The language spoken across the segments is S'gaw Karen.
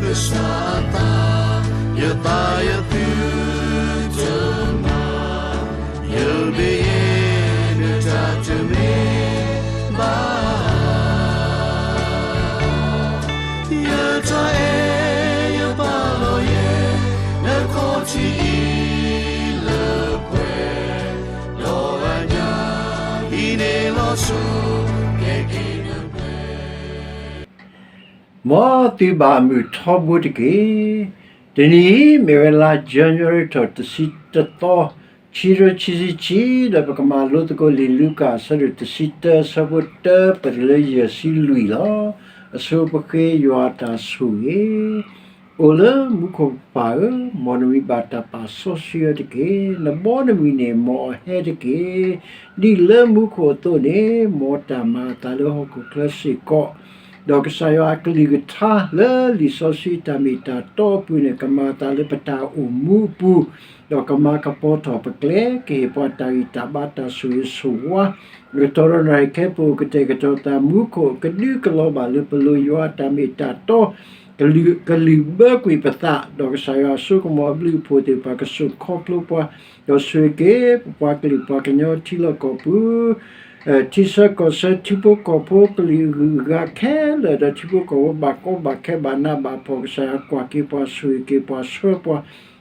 ကစၢ်အသး, ယသးယသုတမၤ, ယမ့ၢ်ယဲ နတၢ်တမ့ၢ်ဘၣ် ယတၢ်အဲၣ်ယပာ်လီၤယဲ နခီၣ်ထံးအံၤလၢပှဲၤ, ဒီးအညၣ်အံၤန့ၣ်လီၤဆီ ကဲက့ၤနပှဲၤ မ်သုဘၣ်မုာ်ထီဘိတက့ၢ်. တနံၤအံၤ မ့ၢ်ဝဲလါ January ထီၣ်တဆံတသီ, ခံကထိခံဆံခံ, ဒီးပကမၤလိသကိးလံာ်လူၤကၣ် အဆၢဒိၣ်တဆံတၢ အဆၢဖိတၢ ပတုၤလၢယဲၢ်ဆံလွံၢ်လီၤ. အဆိပဃ့ယွၤအတၢ်ဆိၣ်ဂ့ၤ, အိၣ်လၢမူခိၣ်ပၢ်ဧၢ, မ်နမံၤဘၣ်တၢ်ပာ်စီဆှံအီၤတက့ၢ်. နဘီနမုၢ်န့ၣ် မ်အဟဲတက့ၢ်. ဒ်လၢမူခိၣ်အသိးန့ၣ် မ်တၢ်မၤအသးလၢဟီၣ်ခိၣ်ချၢစ့ၢ်ကီး, ဒီးကစၢ်ယွၤအကလုၢ်ကထါလၢလံာ်စီဆှံတၢ်မ့ၢ်တၢ်တီအပူၤန့ၣ် ကမၤအသးလၢပတၢ်အိၣ်မူအပူၤ, ဒီးကမၤကပီၤထီၣ်ပကျဲ, ကဟ့ၣ်ပှၤတၢ်ဂံၢ်တၢ်ဘါတၢ်ဆိၣ်ဂ့ၤဆိၣ်ဝါ, ကတီၤထီၣ်နၢ်ဟူခဲပအိၣ် ကတဲာ်ကတီၤသးမူခိၣ် ကဒုးကလီၤဘၣ်လၢပလိၤယွၤအတၢ်မ့ၢ်တၢ်တီ ကလုၢ်ဘၢကွံာ်ပသး, ဒီးကစၢ်ယွၤအစိကမီၤအဘျုးအဖှိၣ်သ့ၣ်တဖၣ်ကစိာ်ခီဖျိပှၤ, ဒီးဆိၣ်ဂ့ၤက့ၤပပှၤကလုာ်ပှၤကညီထံလီၢ်ကီၢ်ပူၤ, ထံဆၢကီၢ်ဆၢထံဖိကီၢ်ဖိကလုာ်အဂုၤအဂၤခဲလၢာ် ဒီးထံဖိကီၢ်ဖိဘၣ်ကီဘၣ်ခဲဘၣ်နးဘၣ်ဖှီၣ် ကစၢ်ယွၤကွၢ်က့ၤပှၤဆိၣ်ဂ့ၤက့ၤပှၤဆှၢပှၤ,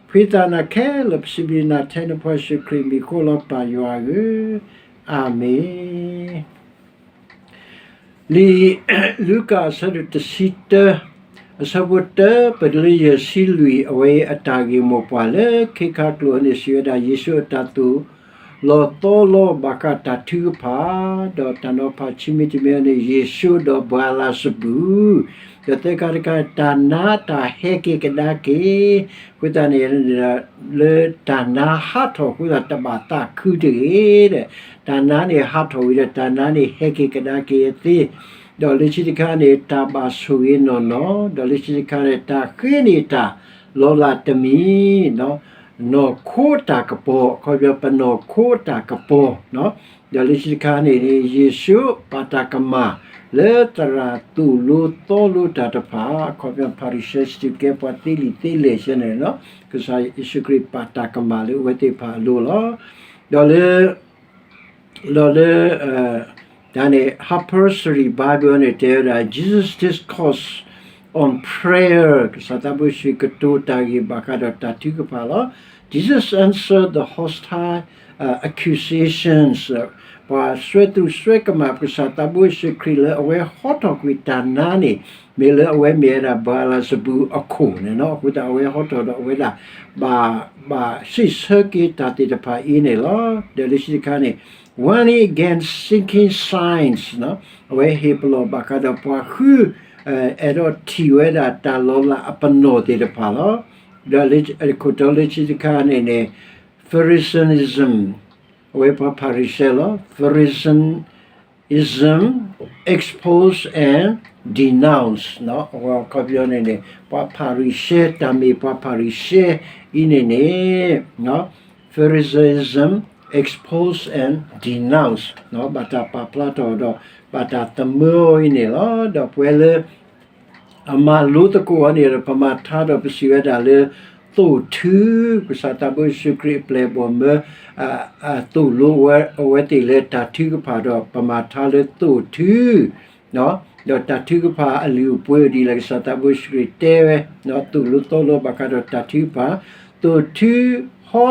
ဖှံသးနၤခဲလၢာ် ပစံးဘျုးနၤထဲနဖိယ့ၣ်ၡူးခရံာ်မံၤဃိလီၤပၢ်ယွၤဧၢ, အၤမ့ၣ်. လံာ်လူၤကၣ်အဆၢဒိၣ်တဆံတၢ အဆၢဖိတၢ ပတုၤလၢယဲၢ်ဆံလွံၢ် အဝဲအတၢ်ဂ့ၢ်မိၢ်ပှၢ်လၢခ့ခါကျိာ်န့ၣ် စံးဝဲဒၣ်ယ့ၣ်ၡူးအတၢ်သိၣ်လီၤသီလီၤဘၣ်ဃးတၢ်ထုကဖၣ်, ဒီးတၢ်နီၤဖးဆံမံၤတမံၤန့ၣ် ယ့ၣ်ၡူးဒီးဘၤလးစဘူၣ်, ဒီးသၢခါတခါ တၢ်နါတၢ်ဟဲက့ၤကဒါက့ၤ, အဃိသတးန့ၣ် လၢတၢ်နါဟးထီၣ်အဃိသတး တဘၣ်သးခုတဂ့ၤဒီး တၢ်နါန့ၣ်ဟးထီၣ်ဝံၤဒီး တၢ်နါန့ၣ်ဟဲက့ၤကဒါက့ၤအသ့, ဒီးလၢခံတခါန့ၣ် တၢ်ဘၣ်ဆိၣ်ဂ့ၤနီၢ်နီၢ်, ဒီးလၢခံတခါန့ၣ် တၢ်ဃ့န့ၢ်တၢ်လီၤလးတမံၤ, နီၢ်ခိတၢ်ကပီၤ, အခီပညီပနီၢ်ခိတၢ်ကပီၤ, ဒီးလၢခံတခါန့ၣ် ယ့ၣ်ၡူးပာ်တၢ်ကမၣ် လၢသရၣ်သိၣ်လိသီလိတၢ်တဖၣ်, အခီပညီဖၤရံၤၡဲ စတူးကဲ ပှၤသ့လံာ်သ့လဲၢ်ဆဲန့ၣ်, ကစၢ်ယ့ၣ်ၡူးခရံာ်ပာ်တၢ်ကမၣ်လၢအဝဲသ့ၣ်တဖၣ်အလိၤလီၤ. ဒီးလၢ ဒီးလၢ တၢ်န့ၣ် Harper's Study Bible န့ၣ် တဲဝဲဒၣ် Jesus Discourse on Prayer ကစၢ်သးဘိယ့ၣ်ၡူးကတိၤတၢ်ဂ့ၢ်ဘၣ်ဃးဒီးတၢ်ထုကဖၣ်လီၤ. Jesus answered the hostile, uh, accusations, ပှၤစွဲသူစွဲကမၣ် ကစၢ်သးဘိယ့ၣ်ၡူးခရံာ်လၢအဝဲဟီထီၣ်ကွံာ်တၢ်နါန့ၣ် မ့ၢ်လၢအဝဲမ့ၢ်ဝဲဒၣ်ဘၤလးစဘူၣ်အခိၣ်န့ၣ်လီၤ. အဃိသတးအဝဲဟီထီၣ်ဒီးအဝဲဒၣ် ဘၣ် ဘၣ်စံးဆၢက့ၤတၢ်သ့ၣ်တဖၣ်အံၤန့ၣ်လီၤ. ဒီးလၢခံတခါန့ၣ် warning against seeking signs အဝဲဟ့ၣ်ပလီၢ်ဘၣ်ဃးဒီးပှၤဃု အဲၣ်ဒိးထံၣ်ဝဲဒၣ်တၢ်လီၤလးအပနီၣ်သ့ၣ်တဖၣ်လီၤ. ဒီးလၢ ခိၣ်တီလၢခံတခါန့ၣ်န့ၣ် Pharisaism အဝဲပှၤဖၤရံၤၡဲလီၤ. Pharisaism, expose and denounce အခီပညီန့ၣ်န့ၣ် ပှၤဖၤရံၤၡဲ တၢ်မ့ၢ်ပှၤဖၤရံၤၡဲအံၤန့ၣ်န့ၣ် Pharisaism, expose and denounce ဘၣ်တၢ်ပာ်ဖျါထီၣ်ဒီး ဘၣ်တၢ်သမၢအီၤအံၤန့ၣ်လီၤ. ဒီးပဝဲလၢ အမၤလိသကိးအီၤန့ၣ်ဒီး ပမၤထါဒီးပစံးဝဲဒၣ်လၢ သိၣ်ထု, ကစၢ်သးဘိယ့ၣ်ၡူးခရံာ်အပျဲၢ်အဘီၣ်မၢ အသိၣ်လိအဝဲသ့ၣ်လၢတၢ်ထုကဖၣ်ဒီး ပမၤထါလၢသိၣ်ထု, ဒီးတၢ်ထုကဖၣ်အလုၢ်အပှ့ၤဒ်လဲၣ် ကစၢ်သးဘိယ့ၣ်ၡူးခရံာ်တဲဝဲ, သိၣ်လိသီလိဘၣ်ဃးဒီးတၢ်ထုကဖၣ်, သိၣ်ထုဟီထီၣ်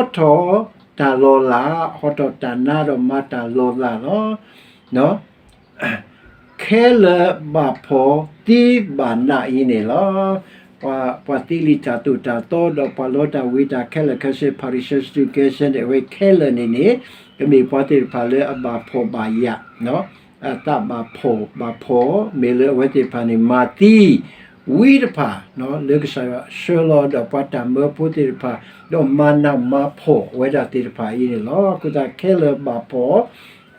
တၢ်လီၤလး, ဟီထီၣ်တၢ်နါဒီးမၤတၢ်လီၤလးလီၤ. ခဲလၢာ်ဘၣ်ဖှီၣ်သံဘၣ်နးအံၤန့ၣ်လီၤ. ပှၤ ပှၤသ့လံာ်တၢ်သိၣ်တၢ်သီ ဒီးပှၤလီတၢ်ဝံၤတၢ်ခဲလၢာ်ခဲဆ့ ဖၤရံၤၡဲစတူးကဲဆဲန့ၣ် အဝဲခဲလၢာ်န့ၣ်န့ၣ် ကမ့ၢ်ပှၤသ့ၣ်တဖၣ်လၢအဘၣ်ဖှီၣ်ဘၣ်ယာ်, အသးဘၣ်ဖှီၣ်ဘၣ်ဖှီၣ် မ့ၢ်လၢအဝဲသ့ၣ်တဖၣ်န့ၣ် မၤသံဝံတဖၣ် လၢကစၢ်ယွၤဆှၢလီၤဒီးပှၤတၢ်မၢဖိသ့ၣ်တဖၣ် ဒီးမၤနးမၤဖှီၣ်ဝဲဒၣ်သ့ၣ်တဖၣ်အံၤန့ၣ်လီၤ. အဃိသတးခဲလၢာ်ဘၣ်ဖှီၣ်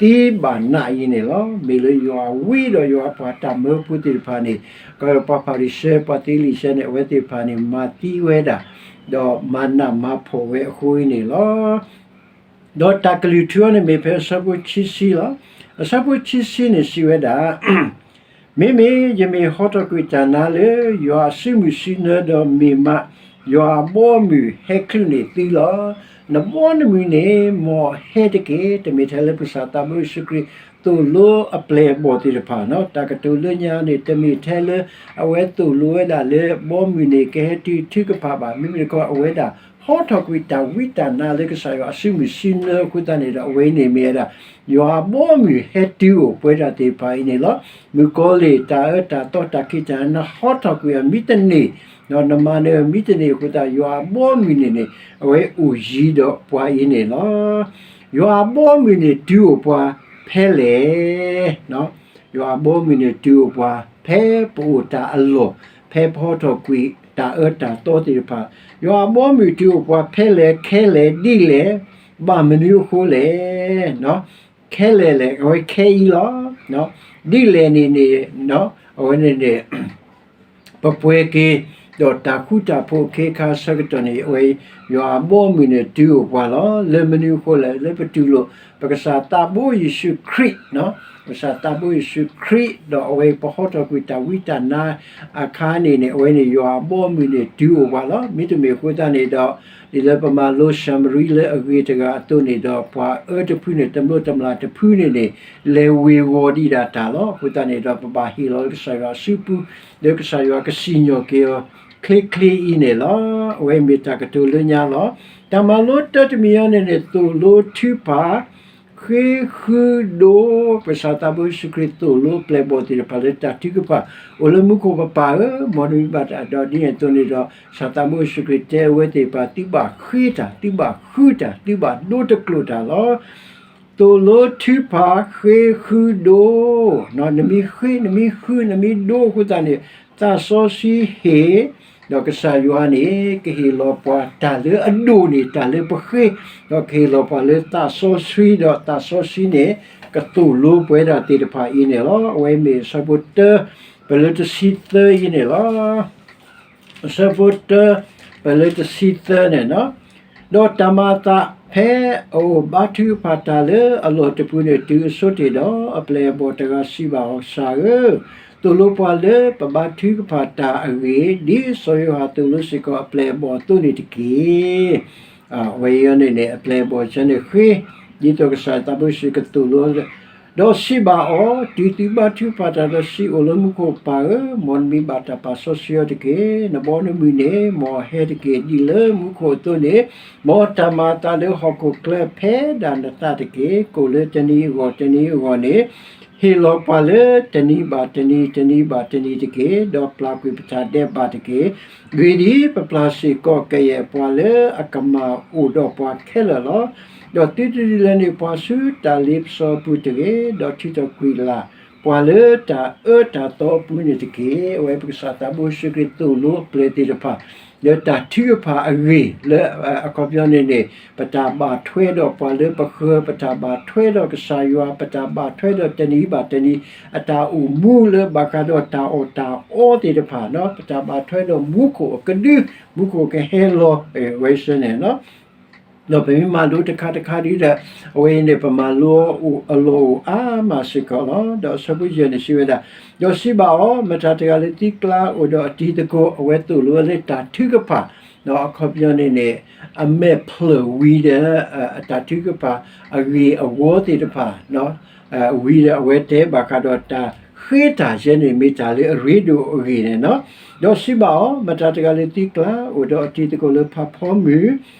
သံဘၣ်နးအံၤန့ၣ်လီၤ. မ့ၢ်လၢယွၤအဝံဒီးယွၤအပှၤတၢ်မၢဖိသ့ၣ်တဖၣ်န့ၣ် ကပှၤဖၤရံၤၡဲ ပှၤသ့လံာ်ဆဲန့ၣ် အဝဲသ့ၣ်တဖၣ်န့ၣ် မၤသံဝဲဒၣ် ဒီးမၤနးမၤဖှီၣ်ဝဲအဃိအံၤန့ၣ်လီၤ. ဒီးတၢ်ကလုၢ်ထူအီၤန့ၣ်မ့ၢ်ဖဲအဆၢဖိခံဆံလီၤ. အဆၢဖိခံဆံန့ၣ်စံးဝဲဒၣ် မ့မ့ၢ်ယမ့ၢ်ဟီထီၣ်ကွံာ်တၢ်နါလၢယွၤအစုမုၢ်စုနၢဒီးမ့ၢ်မး, ယွၤအဘီအမုၢ်ဟဲချုးန့ၢ်သုလီၤ. နဘီနမုၢ်န့ၣ် မ်အဟဲတက့ၢ်. တမ့ၢ်ထဲလၢပကစၢ်သးဘိယ့ၣ်ၡူးခရံာ်သိၣ်လိအပျဲၢ်အဘီၣ်သ့ၣ်တဖၣ်, တၢ်ကတိၤလၢညါန့ၣ် တမ့ၢ်ထဲလၢအဝဲသိၣ်လိဝဲဒၣ်လၢဘီမုၢ်န့ၣ် ကဟဲတုၤထုကဖၣ်ဘၣ်. မ့မ့ၢ်တခီ အဝဲဒၣ်ဟီထီၣ်ကွံာ်တၢ်ဝံတၢ်နါလၢကစၢ်ယွၤအစုမုၢ်စုနၢအဃိသတးန့ၣ်ဒီး အဝဲအံၤန့ၣ်မ့ၢ်ဝဲဒၣ် ယွၤအဘီအမုၢ်ဟဲတုၤအိၣ်ပှဲၤဒၣ်သ့ၣ်တဖၣ်အံၤန့ၣ်လီၤ. မုၣ်ကီၤလံၢ်တၢ်အၢတၢ်သီတၢ်ခံးတၢ်နၤဟီထီၣ်ကွံာ်အမံတန့ၢ်, ဒီးနမၤနၢၤအမံတန့ၢ်အဃိသတး ယွၤအဘီအမုၢ်န့ၣ်န့ၣ် အဝဲအိၣ်ယံၤဒီးပှၤအံၤန့ၣ်လီၤ. ယွၤအဘီအမုၢ်န့ၣ်တုၤအိၣ်ပှၤဖဲလဲၣ်. ယွၤအဘီအမုၢ်န့ၣ်တုၤအိၣ်ပှၤ ဖဲပအိၣ်တၢ်အလီၢ်, ဖဲပဟီထီၣ်ကွံာ်တၢ်အၢတၢ်သီသ့ၣ်တဖၣ်, ယွၤအဘီအမုၢ်တုၤအိၣ်ပှၤဖဲလဲၣ်, ခဲလဲၣ်, ဒ်လဲၣ်, ဘၣ်မနုၤအဃိလဲၣ်. ခဲလဲၣ်လဲၣ် အဝဲခဲအံၤလီၤ. ဒ်လဲၣ်န့ၣ်န့ၣ် အဝဲန့ၣ်န့ၣ် ပပှဲၤက့ၤ ဒီးတၢ်ဃူတၢ်ဖိးအခ့အခါအဆၢကတီၢ်န့ၣ် အဝဲ ယွၤအဘီအမုၢ်န့ၣ်တုၤအိၣ်ပှၤလီၤ. လၢမနုၤအဃိလဲၣ်, လၢပတူၢ်လိာ် ပကစၢ်သးဘိယ့ၣ်ၡူးခရံာ်, ပကစၢ်သးဘိယ့ၣ်ၡူးခရံာ် ဒီးအဝဲပဟီထီၣ်ကွံာ်တၢ်ဝံတၢ်နါအခါန့ၣ်န့ၣ် အဝဲန့ၣ် ယွၤအဘီအမုၢ်န့ၣ်တုၤအိၣ်ပှၤလီၤ. မ့တမ့ၢ်အဃိသတးန့ၣ်ဒီး ဒ်လၢပမၤလိၡၤမရံလၢအဂ့ၤတဂၤအသိးန့ၣ်ဒီး ပှၤအၢတဖုန့ၣ် တမျိးတမျာ်တဖုန့ၣ်န့ၣ် လဲၤဝ့ၤဝီၤဒံးဒၣ်တၢ်လီၤ. အဃိသတးန့ၣ်ဒီး ပဘၣ်ဟ့ၣ်လီၤလၢကစၢ်ယွၤအစုပူၤ လၢကစၢ်ယွၤကစံၣ်ညီၣ်က့ၤအီၤ ချ့ချ့အံၤန့ၣ်လီၤ. အဝဲမ့ၢ်တၢ်ကတိၤလၢညါလီၤ. တၢ်မၤလိတၢတမံၤအံၤန့ၣ်န့ၣ် သိၣ်လိထုကဖၣ် ဃ့ဃုဒိ ပကစၢ်သးဘိယ့ၣ်ၡူးခရံာ်သိၣ်လိပျဲၢ်ဘီၣ်သ့ၣ်တဖၣ်လၢတၢ်ထုကဖၣ် အိၣ်လၢမူခိၣ်ပပၢ်ဧၢ, မ်နမံၤဘၣ်တၢ်ဒီးဒ်န့ၣ်အသိးန့ၣ်ဒီး ကစၢ်သးဘိယ့ၣ်ၡူးခရံာ်တဲအဝဲသ့ၣ်တဖၣ် သုဘၣ်ဃ့တၢ်, သုဘၣ်ဃုတၢ်, သုဘၣ်ဒိတကျိာ်တၢ်လီၤ. သိၣ်လိထုကဖၣ်ဃ့ဃုဒိ, နမ့ၢ်ဃ့ နမ့ၢ်ဃု နမ့ၢ်ဒိအဃိသတးန့ၣ် သးစီဆှံဟ့ၣ် ဒီးကစၢ်ယွၤန့ၣ် ကဟ့ၣ်လီၤပှၤတၢ်လၢအဒိၣ်န့ၢ်တၢ်လၢပဃ့, ဒီးကဟ့ၣ်လီၤပှၤလၢသးစီဆှံ, ဒီးသးစီဆှံန့ၣ် ကသိၣ်လိပှဲၤဒၣ်သ့ၣ်တဖၣ်အံၤန့ၣ်လီၤ. အဝဲမ့ၢ်အဆၢဖိတၢ ပလၢတဆံသၢအံၤန့ၣ်လီၤ. အဆၢဖိတၢ ပလၢတဆံသၢန့ၣ်, ဒီးတၢ်မၤအသးဖဲအအိၣ်ဘါထုကဖၣ်တၢ်လၢအလီၢ်တပူၤန့ၣ် တုၤအဆိတ့ၢ်ဒီး အပျဲၢ်အဘီၣ်တဂၤစံးဘၣ်အီၤ, ကစၢ်ဧၢ, သိၣ်လိပှၤလၢပဘါထုကဖၣ်တၢ်အဂ့ၢ် ဒ်စီၤယိၤဟၣ်သိၣ်လိစ့ၢ်ကီးအပျဲၢ်အဘီၣ်အသိးန့ၣ်တက့ၢ်. အဝဲအံၤန့ၣ်န့ၣ် အပျဲၢ်အဘီၣ်ဆၢန့ၣ်ဃ့, ဒ်သိးကစၢ်သးဘိယ့ၣ်ၡူးကသိၣ်လိ ဒီးစံးဘၣ်အီၤ, တုၤသုဘါထုကဖၣ်တၢ်ဒီးစံး, အိၣ်လၢမူခိၣ်ပၢ်ဧၢ, မ်နမံၤဘၣ်တၢ်ပာ်စီဆှံအီၤတက့ၢ်. နဘီနမုၢ်န့ၣ် မ်အဟဲတက့ၢ်. ဒ်လၢမူခိၣ်အသိးန့ၣ်, မ်တၢ်မၤအသးလၢဟီၣ်ခိၣ်ချၢဖဲဒၣ်နသးတက့ၢ်. ကိၣ်လၢတနံၤအဂီၢ်တနံၤအဂီၢ်န့ၣ် ဟ့ၣ်လီၤပှၤလၢတနံၤဘၣ်တနံၤ တနံၤဘၣ်တနံၤတက့ၢ်. ဒီးပျၢ်ကွံာ်ပတၢ်ဒဲးဘးတက့ၢ်. ဂ့ၢ်ဒ်အံၤ, ပပျၢ်စ့ၢ်ကီးကယဲၢ်ပှၤလၢအကမၢ်အိၣ်ဒီးပှၤခဲလၢာ်လီၤ. ဒီးသုတဒုးလဲၤနုာ်ပှၤဆူတၢ်လ့ပစီအပူၤတဂ့ၤ, ဒီးထုးထီၣ်ကွံာ်လၢ်ပှၤလၢတၢ်အၢတၢ်သီအပူၤန့ၣ်တက့ၢ်. အဝဲပကစၢ်သးဘိယ့ၣ်ၡူးခရံာ်သိၣ်လိအပျဲၢ်သ့ၣ်တဖၣ် လၢတၢ်ထုကဖၣ်အဂ့ၢ်လၢ အခီပညီန့ၣ်န့ၣ် ပတၢ်ဘၣ်ထွဲဒီးပှၤလၢပဃၢၤ, ပတၢ်ဘၣ်ထွဲဒီးကစၢ်ယွၤ, ပတၢ်ဘၣ်ထွဲဒီးတနံၤဘၣ်တနံၤ အတၢ်အိၣ်မူလၢဘၣ်ဃးဒီးတၢ်အီၣ်တၢ်အီသ့ၣ်တဖၣ်, ပတၢ်ဘၣ်ထွဲဒီးမူခိၣ်အကဒု, မူခိၣ်ကဟဲလီၤဝဲဆၢန့ၣ် ဒီးပမ့ၢ်မၤလိတခါတခါဒီး အဝဲအံၤန့ၣ် ပမၤလိအီၤအလီၢ်အိၣ်အါမးစ့ၢ်ကီးလီၤ. ဒီးအဆၢဖိယဲၢ်န့ၣ်စံးဝဲဒၣ်, ဒီးစံးဘၣ်အီၤ, မတၤတဂၤလၢသုကျါအိၣ်ဒီးအတံၤသကိး, အဝဲသိၣ်လိဝဲလၢတၢ်ထုကဖၣ်, ဒီးအခီပညီန့ၣ်န့ၣ် အမဲာ်ဖျၢၣ်ဝံၤဒီး တၢ်ထုကဖၣ်အဂ့ၢ်အဝီသ့ၣ်တဖၣ် ဝံၤဒီးအဝဲတဲဘၣ်ဃးဒီးတၢ်ဃ့တၢ်ယဲန့ၣ် မ့ၢ်တၢ်လၢအရ့ဒိၣ်အဂ့ၢ်န့ၣ်လီၤ. ဒီးစံးဘၣ်အီၤ, မတၤတဂၤလၢသုကျါအိၣ်ဒီးအတံၤသကိးလၢဖးဖီမုၢ်,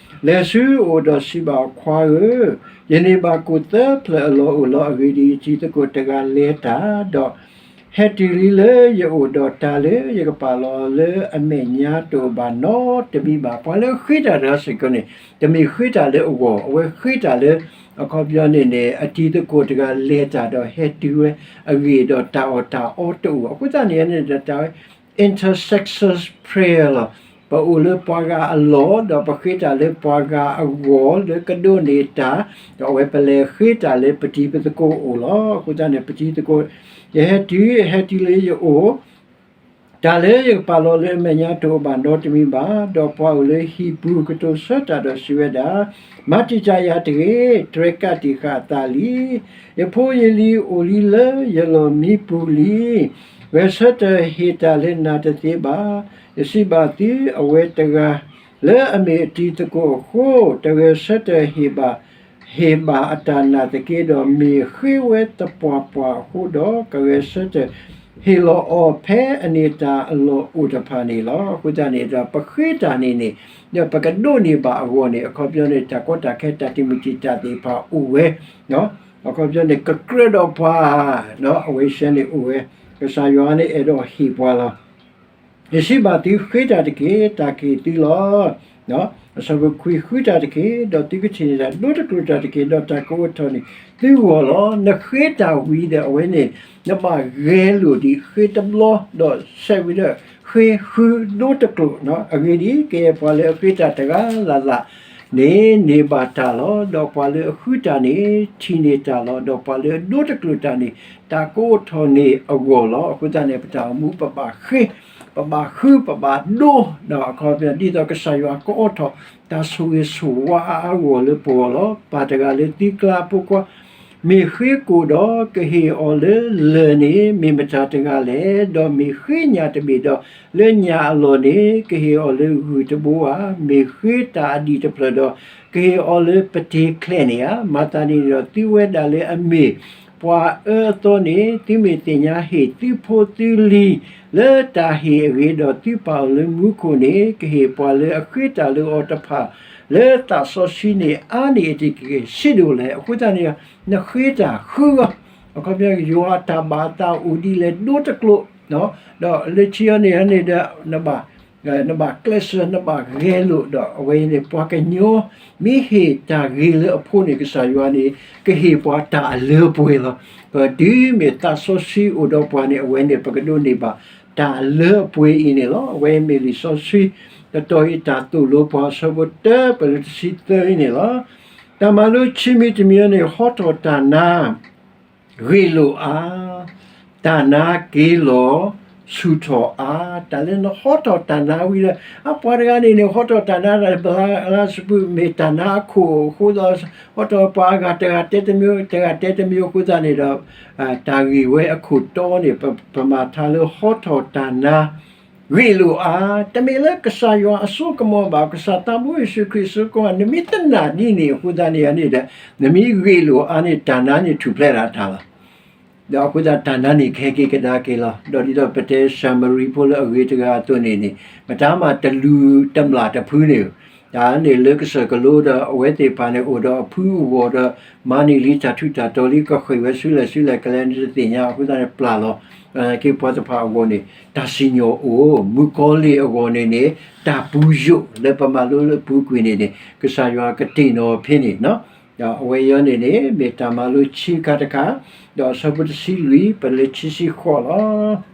လဲၤဆူအအိၣ်ဒီးစံးဘၣ်အီၤ, ခွါဧၢ, ယန့ၢ်ဘၣ်ကိၣ်သၢဖျၢၣ်အလီၢ်အိၣ်လီၤ. အဂ့ၢ်ဒ်အံၤ, တံၤသကိးတဂၤလဲၤတၢ်ဒီး ဟဲတုၤလံလၢယအိၣ်, ဒီးတၢ်လၢယကပာ်လီၤလၢအမဲာ်ညါတအိၣ်ဘၣ်နီတမံၤဘၣ်. ပှၤလၢဃ့တၢ်တဂၤစ့ၢ်ကီးန့ၣ် တမ့ၢ်ဃ့တၢ်လၢအဂီၢ်, အဝဲဃ့တၢ်လၢ အခီပညီန့ၣ်န့ၣ် အတံၤသကိးတဂၤလဲၤတၢ်ဒီးဟဲတုၤဝဲအဂ့ၢ်ဒီး တၢ်အီၣ်တၢ်အီတအိၣ်. အဃိသတးန့ၣ်န့ၣ် တၢ်ဝဲ intercessor's prayer လီၤ. ပအိၣ်လၢပှၤဂၤအလီၢ် ဒီးပဃ့တၢ်လၢပှၤဂၤအဂီၢ် လၢကဒိးန့ၢ်တၢ်, ဒီးအဝဲပလဲၤဃ့တၢ်လၢပတံၤပသကိးအအိၣ်လီၤ. အဃိသတးန့ၣ် ပတံၤသကိး ယဟဲတုၤ, ဟဲတုၤလၢယအိၣ်, တၢ်လၢယကပာ်လီၤလၢအမဲာ်ညါတအိၣ်ဘၣ်နီတမံၤဘၣ်. ဒီးပှၤအိၣ်လၢဟံၣ်ပူၤကတိၤဆၢတၢ်ဒီးစံးဝဲဒၣ်, မၤတံာ်တာ်ယၤတဂ့ၤ, တြဲၤကးတံာ်ဃာ်အသးလံ. ယဖိယလံၤအိၣ်လံလၢယလီၢ်မံပူၤလံ. ဂဲၤဆၢထၢၣ်ဟ့ၣ်တၢ်လၢနၤတသ့ဘၣ်. ယစံးဘၣ်သု, အဝဲတဂၤလၢအမ့ၢ်အတံၤသကိးအဃိ, တဂဲၤဆၢထၢၣ်ဟ့ၣ်ဘၣ်, ဟ့ၣ်ဘၣ်အတၢ်နာ်သက့ဒီး, မ့ၢ်ဃ့ဝဲသပှၢ်ပှၢ်အဃိဒီး, ကဂဲၤဆၢထၢၣ်ဟ့ၣ်လီၤအီၤဖဲအန့ၣ်တၢ်အလီၢ်အိၣ်တဖၣ်န့ၣ်လီၤ. အဃိသတးန့ၣ်ဒီး ပဃ့တၢ်န့ၣ်န့ၣ်, ဒီးပကဒိးန့ၢ်ဘၣ်အဂီၢ်န့ၣ်, အခီပညီန့ၣ် တၢ်ကီတၢ်ခဲ တၢ်တံာ်မုၢ်တံာ်တာ်သ့ၣ်တဖၣ်အိၣ်ဝဲ, အခီပညီန့ၣ် ကကြၢးဒီးပှၤ, အဝဲစဲန့ၣ်အိၣ်ဝဲ, ကစၢ်ယွၤန့ၣ်အဲၣ်ဒိးဟ့ၣ်ပှၤလီၤ. ယစံးဘၣ်သု, ဃ့တၢ်တက့ၢ်, တၢ်ကဟ့ၣ်သုလီၤ. အဆၢဖိခွံ, ဃုတၢ်တက့ၢ်, ဒီးသုကထံၣ်န့ၢ်တၢ်, ဒိတကျိာ်တၢ်တက့ၢ်, ဒီးတၢ်ကအိးထီၣ်န့ၢ်သုဂီၢ်လီၤ. နဃ့တၢ်ဝံၤဒီးအဝဲန့ၣ်, နဘၣ်ဂဲၤလိာ်ဒံး, ဃ့တဘျီ, ဒီးဆဲးဝံၤဒီး, ဃ့ဃုဒိတကျိာ်, အဂ့ၢ်ဒ်အံၤ, ကယဲၢ်ပှၤလၢအဃ့တၢ်တဂၤလၢ်လၢ်န့ၣ် န့ၢ်ဘၣ်တၢ်လီၤ. ဒီးပှၤလၢအဃုတၢ်န့ၣ် ထံၣ်န့ၢ်တၢ်လီၤ. ဒီးပှၤလၢအဒိတကျိာ်တၢ်န့ၣ် တၢ်ကအိးထီၣ်န့ၢ်အဂီၢ်လီၤ. အဃိသတးန့ၣ် ပတၢ်အိၣ်မူပဘၣ်ဃ့, ပဘၣ်ဃု, ပဘၣ်ဒိ, ဒီးအခီပညီ ဒ်သိးကစၢ်ယွၤကအိးထီၣ်တၢ်ဆိၣ်ဂ့ၤဆိၣ်ဝါအါအါဂီၢ်ဂီၢ်လၢပဂီၢ်လီၤ. ပၢ်တဂၤလၢသုကျါအဖိခွါ မ့ၢ်ဃ့ကိာ်ဒီး ကဟ့ၣ်အီၤလၢလၢၢ်န့ၣ် မ့ၢ်မတၤတဂၤလဲၣ်. ဒီးမ့ၢ်ဃ့ညၣ်တဘ့ၣ်ဒီး လၢညၣ်အလီၢ်န့ၣ် ကဟ့ၣ်အီၤလၢဂုၢ်တဘိဧါ. မ့ၢ်ဃ့တၢ်အဒံၣ်တဖျၢၣ်ဒီး ကဟ့ၣ်အီၤလၢပတ့ၤချဲးန့ၣ်ဧါ. မၤသးဒ်န့ၣ်ဒီး သုဝဲဒၣ်လၢအမ့ၢ်ပှၤအၢအသီန့ၣ် သုမ့ၢ်သ့ၣ်ညါဟ့ၣ်သုဖိသုလံၤ လၢတၢ်ဟ့ၣ်အဂ့ၤ, ဒီးသုပၢ်အိၣ်လၢမူခိၣ်န့ၣ် ကဟ့ၣ်ပှၤလၢအဃ့တၢ်လၢအီၤတဖၣ် လၢသးစီဆှံန့ၣ် အါန့ၢ်အတက့ၢ် ဆံးဒိၣ်လဲၣ်. အဃိသတးန့ၣ် နဃ့တၢ်ဃုအီၤ, အခီပညီ ယွၤအတၢ်ဘၣ်အသးအိၣ်ဒ်လဲၣ် ဒိတကျိာ်, ဒီးလၢခံအံၤန့ၣ်န့ၣ်ဒီး နဘၣ်ကျဲးစၢး နဘၣ်ဂဲၤလိာ်ဒီး အဝဲန့ၣ် ပှၤကညီမ့ၢ်ဟ့ၣ်တၢ်ဂ့ၤလၢအဖိန့ၣ် ကစၢ်ယွၤန့ၣ် ကဟ့ၣ်ပှၤတၢ်အလၢအပှဲၤလီၤ. ပတုၤမ့ၢ်သးစီဆှံအိၣ်ဒီးပှၤန့ၣ် အဝဲန့ၣ် ပကဒိးန့ၢ်ဘၣ်တၢ်အလၢအပှဲၤအံၤန့ၣ်လီၤ. အဝဲမ့ၢ်လံာ်စီဆှံ တတီၤအံၤ တၢ်သိၣ်လိပှၤ အဆၢဖိတၢ ပလၢတဆံသၢအံၤန့ၣ်လီၤ. တၢ်မၤလိခံမံၤတမံၤန့ၣ် ဟီထီၣ်တၢ်နါ ဂ့ၢ်လိာ်အါ, တၢ်နါက့ၤလီၤဆူၣ်ထီၣ်အါ. တၢ်လၢနဟီထီၣ်တၢ်နါဝံၤဒီး အပှၤတဂၤန့ၣ်န့ၣ် ဟီထီၣ်တၢ်နါဒီး ဘျါလၢစပူၤ မ့ၢ်တၢ်နါအခိၣ်အဃိဒီး ဟီထီၣ်ပှၤအဂၤတဂၤတဲတမံၤ တဂၤတဲတမံၤအဃိသတးန့ၣ်ဒီး တၢ်ဂ့ၢ်ဝဲအခိၣ်တီန့ၣ် ပမၤထါလၢဟီထီၣ်တၢ်နါ ဂ့ၢ်လိာ်အါ, တမ့ၢ်လၢကစၢ်ယွၤအစိကမီၤဘၣ်, ကစၢ်သးဘိယ့ၣ်ၡူးခရံာ်အစိကမီၤ, နမ့ၢ်တနာ်ဒ်န့ၣ်အဃိသတးန့ၣ်န့ၣ်ဒီး နမ့ၢ်ဂ့ၢ်လိာ်အါန့ၣ် တၢ်နါန့ၣ်ထူၣ်ဖျဲးဒၣ်တၢ်လီၤ. ဒီးအဃိသတးတၢ်နါန့ၣ်ကဟဲက့ၤကဒါက့ၤလီၤ. ဒီးဒ်သိးပတဲၡၤမရံဖိလၢအဂ့ၤတဂၤအသိးန့ၣ်န့ၣ် မတၤမၤတလူၤတမျၢ်တဖုန့ၣ်, တၢ်န့ၣ်လၢကစၢၢ်ကလိဒီးအဝဲသ့ၣ်တဖၣ်န့ၣ် အိၣ်ဒီးအဖုအဂီၢ်ဒီး မၤန့ၢ်လံတၢ်ထူးတၢ်တီၤလံ ကဃ့ၢ်ဝဲဆူလဲၣ်ဆူလဲၣ်ကလဲၣ်န့ၣ်တသ့ၣ်ညါ အဃိသတးန့ၣ်ပျၢ်လီၤ. က့ၤပှၤတဖၣ်အဂီၢ်န့ၣ် တၢ်စံၣ်ညီၣ်အိၣ်, မုၣ်ကီၤလံၢ်အဂီၢ်န့ၣ်န့ၣ် တၢ်ပူၤယိာ်လၢပမၤလိလၢအပူၤကွံာ်န့ၣ်န့ၣ် ကစၢ်ယွၤကတ့ၢ်နီၣ်ဖဲန့ၣ် ဒီးအဝဲအံၤန့ၣ်န့ၣ် မ့ၢ်တၢ်မၤလိဆံခါတခါ, ဒီးအဆၢဖိတဆံလွံၢ် ပလၢခံဆံဃိးလီၤ.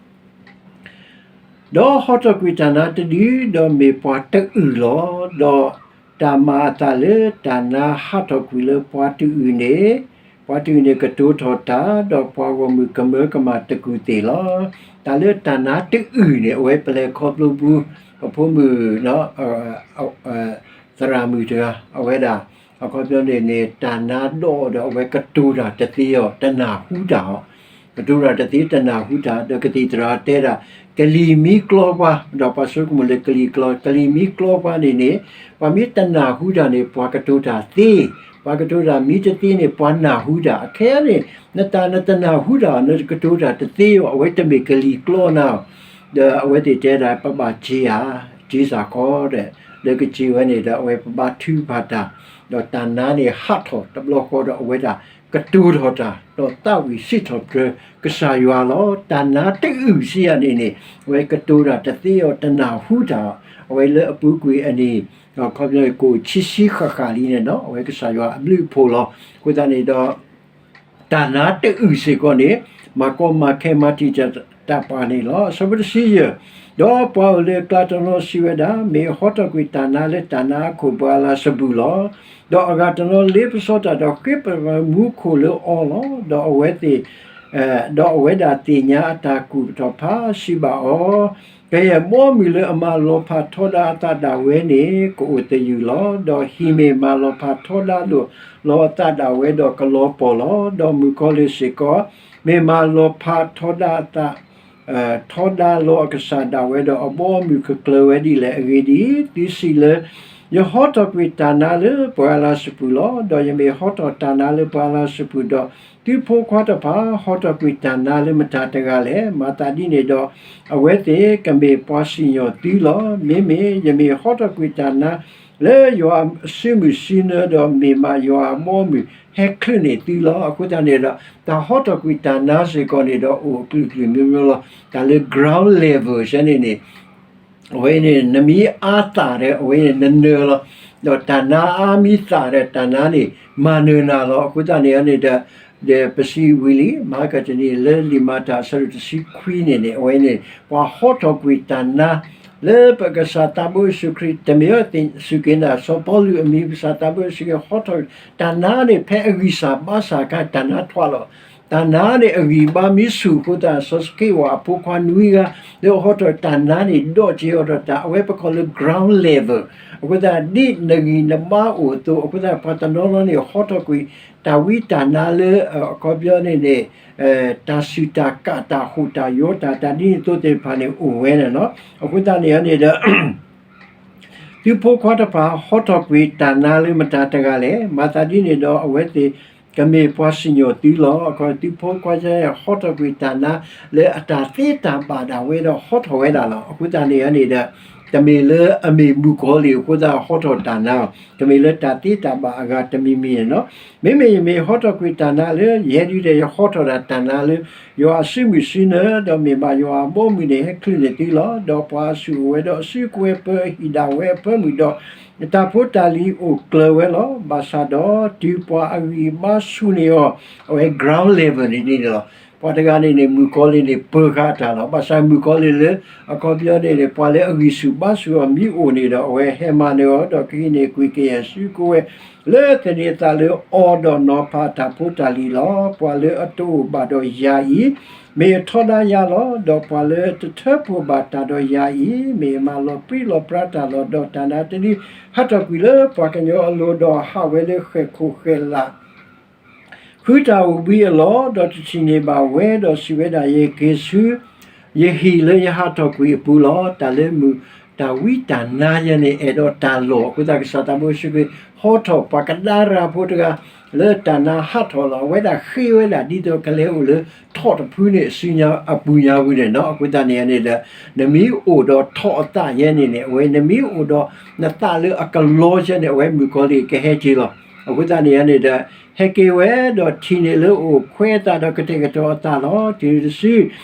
ဒီးဟီထီၣ်ကွံာ်တၢ်နါတဒု, ဒီးမ့ၢ်ပှၤတအုၣ်လီၤ. ဒီးတၢ်မၤအသးလၢတၢ်နါဟးထီၣ်ကွံာ်လၢပှၤတအုၣ်န့ၣ်, ပှၤတအုၣ်န့ၣ်ကတိၤထီၣ်တၢ်, ဒီးပှၤဂီၢ်မုၢ်ကမၢကမၣ်တကူၣ်သ့ၣ်လီၤ. တၢ်လၢတၢ်နါတအုၣ်န့ၣ် အဝဲပလဲၤခီဖျိပူၤ, ပဖိမုၣ် သရၣ်မုၣ်တဂၤ အဝဲဒၣ် အခီပညီန့ၣ်န့ၣ် တၢ်နါဒီးဒီးအဝဲကတိၤတၢ်တသ့အီၤ တနၢ်ဟူတၢ်အီၤ, ကတိၤတၢ်တသ့တနၢ်ဟူတၢ် ဒီးကသံၣ်သရၣ်တဲဒၣ် ကလံၤမံကျီပှၤ, ဒီးပှၤဆိကမိၣ်လၢကလံၤကျီ, ကလံၤမံကျီပှၤန့ၣ်န့ၣ် ပှၤမ့ၢ်တနၢ်ဟူတၢ်န့ၣ် ပှၤကတိၤတၢ်သ့, ပှၤကတိၤတၢ်မံတသ့န့ၣ် ပှၤနၢ်ဟူတၢ်, အခဲအံၤန့ၣ် နတၢ်နတနၢ်ဟူတၢ်အီၤ နကတိၤတၢ်တသ့အီၤ အဝဲတမ့ၢ်ကလံၤကျီနၤအီၤ, ဒီးအဝဲသ့ၣ်တဲဒၣ် ပဘၣ်စ့ဧါ, စ့စ့ၢ်ကီးဒီး လၢကစ့ဝဲန့ၣ်ဒီး အဝဲပဘါထုကဖၣ်တၢ်, ဒီးတၢ်နါန့ၣ်ဟးထီၣ်တဘျီဃီဒီးအဝဲဒၣ် ကတိၤထီၣ်တၢ်, ဒီးသးဝံၣ်စံးထီၣ်ပတြၢၤကစၢ်ယွၤလီၤ. တၢ်နါတအုၣ်စံးယၤန့ၣ်န့ၣ် အဝဲကတိၤတၢ်တသ့အီၤ တနၢ်ဟူတၢ်အီၤ, အဝဲလၢအပူၤကွံာ်အနံၣ် အခီပညီကိၣ်ဆံဆံဃၣ်ဃၣ်လံန့ၣ်ဒီး အဝဲကစၢ်ယွၤအဘျုးအဖှိၣ်လီၤ. အဃိသတးန့ၣ်ဒီး တၢ်နါတအုၣ်စ့ၢ်ကီးန့ၣ် မၤကီမၤခဲမၤတံာ်တၢ်ပှၤန့ၣ်လီၤ. အဆၢဖိတဆံယဲၢ်, ဒီးပှၤအိၣ်လၢအကျါတနီၤစံးဝဲဒၣ်, မ့ၢ်အဟီထီၣ်ကွံာ်တၢ်နါလၢတၢ်နါအခိၣ် ဘၤအၤလးစဘူၣ်လီၤ. ဒီးအဂၤတနီၤလ့ပစီတၢ်ဒီး ဃ့ပမူခိၣ်လၢအီၤလီၤ. ဒီးအဝဲသ့ၣ် ဒီးအဝဲဒၣ်သ့ၣ်ညါအတၢ်ကူၣ်ထီၣ်ဖး စံးဘၣ်အီၤ, ကယဲၢ်ဘီမုၢ်လၢအမၤလီၤဖးထီဒါအသးဒၣ်ဝဲန့ၣ် ကအိၣ်သယုၢ်လီၤ. ဒီးဟံၣ်မ့ၢ်မၤလီၤဖးထီဒါလိာ်လီၤအသးဒၣ်ဝဲဒီးကလီၤပှီၢ်လီၤ. ဒီးမုၣ်ကီၤလံၢ်စ့ၢ်ကီး မ့ၢ်မၤလီၤဖးထီဒါအသး ထီဒါလီၤအကစၢ်ဒၣ်ဝဲဒီးအဘီအမုၢ်ကကျၢၤဝဲဒ်လဲၣ်. အဂ့ၢ်ဒ်အံၤ, သုစံးလၢ ယဟီထီၣ်ကွံာ်တၢ်နါလၢပှၤအလၤစပူၤလီၤ. ဒီးယမ့ၢ်ဟီထီၣ်တၢ်နါလၢပှၤအလၤစပူၤဒီး, သုဖိခွါတဖၣ်ဟီထီၣ်ကွံာ်တၢ်နါလၢမတၤတဂၤလဲၣ်. မၤသးဒ်န့ၣ်ဒီး အဝဲသ့ၣ်ကမ့ၢ်ပှၤစံၣ်ညီၣ်သုလီၤ. မ့မ့ၢ်ယမ့ၢ်ဟီထီၣ်ကွံာ်တၢ်နါလၢယွၤအစုမုၢ်စုနၢဒီး မ့ၢ်မးယွၤအဘီအမုၢ်ဟဲချုးန့ၢ်သုလီၤ. အဃိသတးန့ၣ်ဒီး တၢ်ဟီထီၣ်ကွံာ်တၢ်နါစ့ၢ်ကီးန့ၣ်ဒီး အိၣ်အကလုာ်ကလုာ်မျိုးမျိုးလီၤ. တၢ်လၢ ground level ဆဲန့ၣ်န့ၣ် အဝဲန့ၣ် နမ့ၢ်အါသၣ်ဒီး အဝဲန့ၣ်နနၢၤလီၤ. ဒီးတၢ်နါအါမံသၣ်ဒီး တၢ်နါန့ၣ် မၤနၢၤနၤလီၤ. အဃိသတးန့ၣ်န့ၣ်ဒီး ဒီးပစံးဝံၤလံ မဟါကတနံၤလၢလံာ်မၤတၢ်အဆၢဒိၣ်တဆံခွံန့ၣ်န့ၣ် အဝဲန့ၣ် ပှၤဟီထီၣ်ကွံာ်တၢ်နါ လၢပကစၢ်သးဘိယ့ၣ်ၡူးခရံာ် တမ့ၢ်အီၤသ့ၣ်စူၢ်က့ၤနာ် စီၤပီလူးအမံၤ ကစၢ်သးဘိယ့ၣ်ၡူးခရံာ်ဟီထီၣ် တၢ်နါန့ၣ် ဖဲအဂံၢ်စၢ်ဘါစၢ်အခါ တၢ်နါထွးလီၤ. တၢ်နါန့ၣ် အဂံၢ်ဘါမ့ၢ်ဆူၣ်အဃိသတး စီၤစက့းဝၣ်အဖိခွါနွံဂၤ လၢအဟီထီၣ်တၢ်နါန့ၣ် ဒီးက့ၤအီၤဒီးတၢ် အဝဲပကိးလၢ ground level အဃိသတး ဒ်နဂံၢ်နဘါအိၣ်အသိး အဃိသတး ပှၤတနီၤနီၤန့ၣ် ဟီထီၣ်ကွံာ် တၢ်ဝံတၢ်နါလၢ အခီပညီန့ၣ်န့ၣ် တၢ်စူၢ်တၢ်ကးတၢ်ဟူးတၢ်ယီၤတၢ် တၢ်ဒ်န့ၣ်အသိးသ့ၣ်တဖၣ်န့ၣ် အိၣ်ဝဲန့ၣ်လီၤ. အဃိသတးန့ၣ်န့ၣ်ဒီး သုဖိခွါတဖၣ်ဟီထီၣ်ကွံာ်တၢ်နါလၢမတၤတဂၤလဲၣ်. မၤသးဒ်န့ၣ်ဒီး အဝဲသ့ၣ်ကမ့ၢ်ပှၤစံၣ်ညီၣ်သုလီၤ. အခီ သုဖိခွါဟီထီၣ်ကွံာ်တၢ်နါ လၢအတၢ်သ့တၢ်ဘၣ်ဒၣ်ဝဲဒီးဟီထီၣ်ဝဲဒၣ်လီၤ. အဃိသတးန့ၣ်န့ၣ်ဒီး တမ့ၢ်လၢအမ့ၢ်မုၣ်ကီၤလံၢ်အဃိသတးဟီထီၣ်တၢ်နါ, တမ့ၢ်လၢတၢ်သ့တၢ်ဘၣ်အဂၤတမံၤမံၤန့ၣ်လီၤ. မ့မ့ၢ်ယမ့ၢ်ဟီထီၣ်ကွံာ်တၢ်နါလၢ ယဲဒၣ်ဒီးယဟီထီၣ်ဒၣ်တၢ်နါလၢ ယွၤအစုမုၢ်စုနၢ ဒီးမ့ၢ်ဘၣ်ယွၤအဘီအမုၢ်န့ၣ် ဟဲချုးန့ၢ်သုလီၤ. ဒီးပှၤအစုၣ်အိၣ်ဝဲဒီးအစုကဝဲၤပၢအဟံၣ်ဒၣ်ဝဲအဖၢမုၢ်ဒီး တၢ်ဖိတၢ်လံၤအိၣ်ကျၢၤဝဲလီၤ. ဘၣ်ဆၣ်ဒီးတုၤပှၤအဂံၢ်ဘါဆူၣ်န့ၢ်အီၤ, အဝဲ ground level န့ၣ်န့ၣ်လီၤ. ပှၤတဂၤန့ၣ်န့ၣ် မုၣ်ကီၤလံၢ်န့ၣ် ပၢၤဃာ်အတၢ်လီၤ. ဘၣ်ဆၣ်မုၣ်ကီၤလံၢ်လၢ အခီပညီန့ၣ်န့ၣ် ပှၤလၢအဂံၢ်ဆူၣ်ဘါဆူၣ်အီၤမ့ၢ်အိၣ်န့ၣ်ဒီး အဝဲဟဲမၤနၢၤအီၤ ဒီးကဟံးန့ၢ်ကွံာ်ကယဲၢ်စုကဝဲၤ လၢသန့ၤအသးလၢအီၤဒီးနီၤဖးအတၢ်ဖိတၢ်လံၤလီၤ. ပှၤလၢအတအိၣ်ဘၣ်ဒီးယၤအံၤ မ့ၢ်အထီဒါယၤလီၤ. ဒီးပှၤလၢတထၢဖှိၣ်ဘၣ်တၢ်ဒီးယၤအံၤ မ့ၢ်အမၤလီၤပြံလီၤပြါတၢ်လီၤ. ဒီးတၢ်နါတဒု ဟးထီၣ်ကွံာ်လၢပှၤကညီအလိၤ ဒီးဟးဝဲလၢဃဲၣ်ခိၣ်ဃဲၣ်လၣ် ဃုတၢ်အိၣ်ဘှံးအလီၢ်, ဒီးတထံၣ်န့ၢ်ဘၣ်ဝဲ, ဒီးစံးဝဲဒၣ်, ယက့ၤဆူ ယဟံၣ်လၢယဟးထီၣ်ကွံာ်အပူၤလီၤ. တၢ်လၢမုၢ် တၢ်ဝံတၢ်နါယဲန့ၣ် အဲၣ်ဒိးတၢ်လီၢ်အဃိသတး ကစၢ်သးဘိယ့ၣ်ၡူးခရံာ် ဟီထီၣ်ပှၤကဒါရၤဖိတဂၤ လၢတၢ်နါဟးထီၣ်လီၤ. အဝဲဒၣ်ဃ့ဝဲဒၣ် ဒ်သိးကလဲၤအိၣ်လၢထိးတဖုန့ၣ် အစုညါအပူၤညါဝံၤန့ၣ်လီၤ. အဃိသတးန့ၣ်န့ၣ်ဒီး နမ့ၢ်အိၣ်ဒီးထိးအသးယဲန့ၣ်န့ၣ် အဝဲနမ့ၢ်အိၣ်ဒီး နသးလၢအကလီယဲန့ၣ် အဝဲမုၣ်ကီၤလံၢ်ကဟဲက့ၤလီၤ. အဃိသတးန့ၣ်န့ၣ်ဒီး ဟဲက့ၤဝဲဒီးထံၣ်န့ၢ်လၢအိၣ်ခွဲးအသးဒီးကတဲာ်ကတီၤအသးလီၤ. တုၤတစု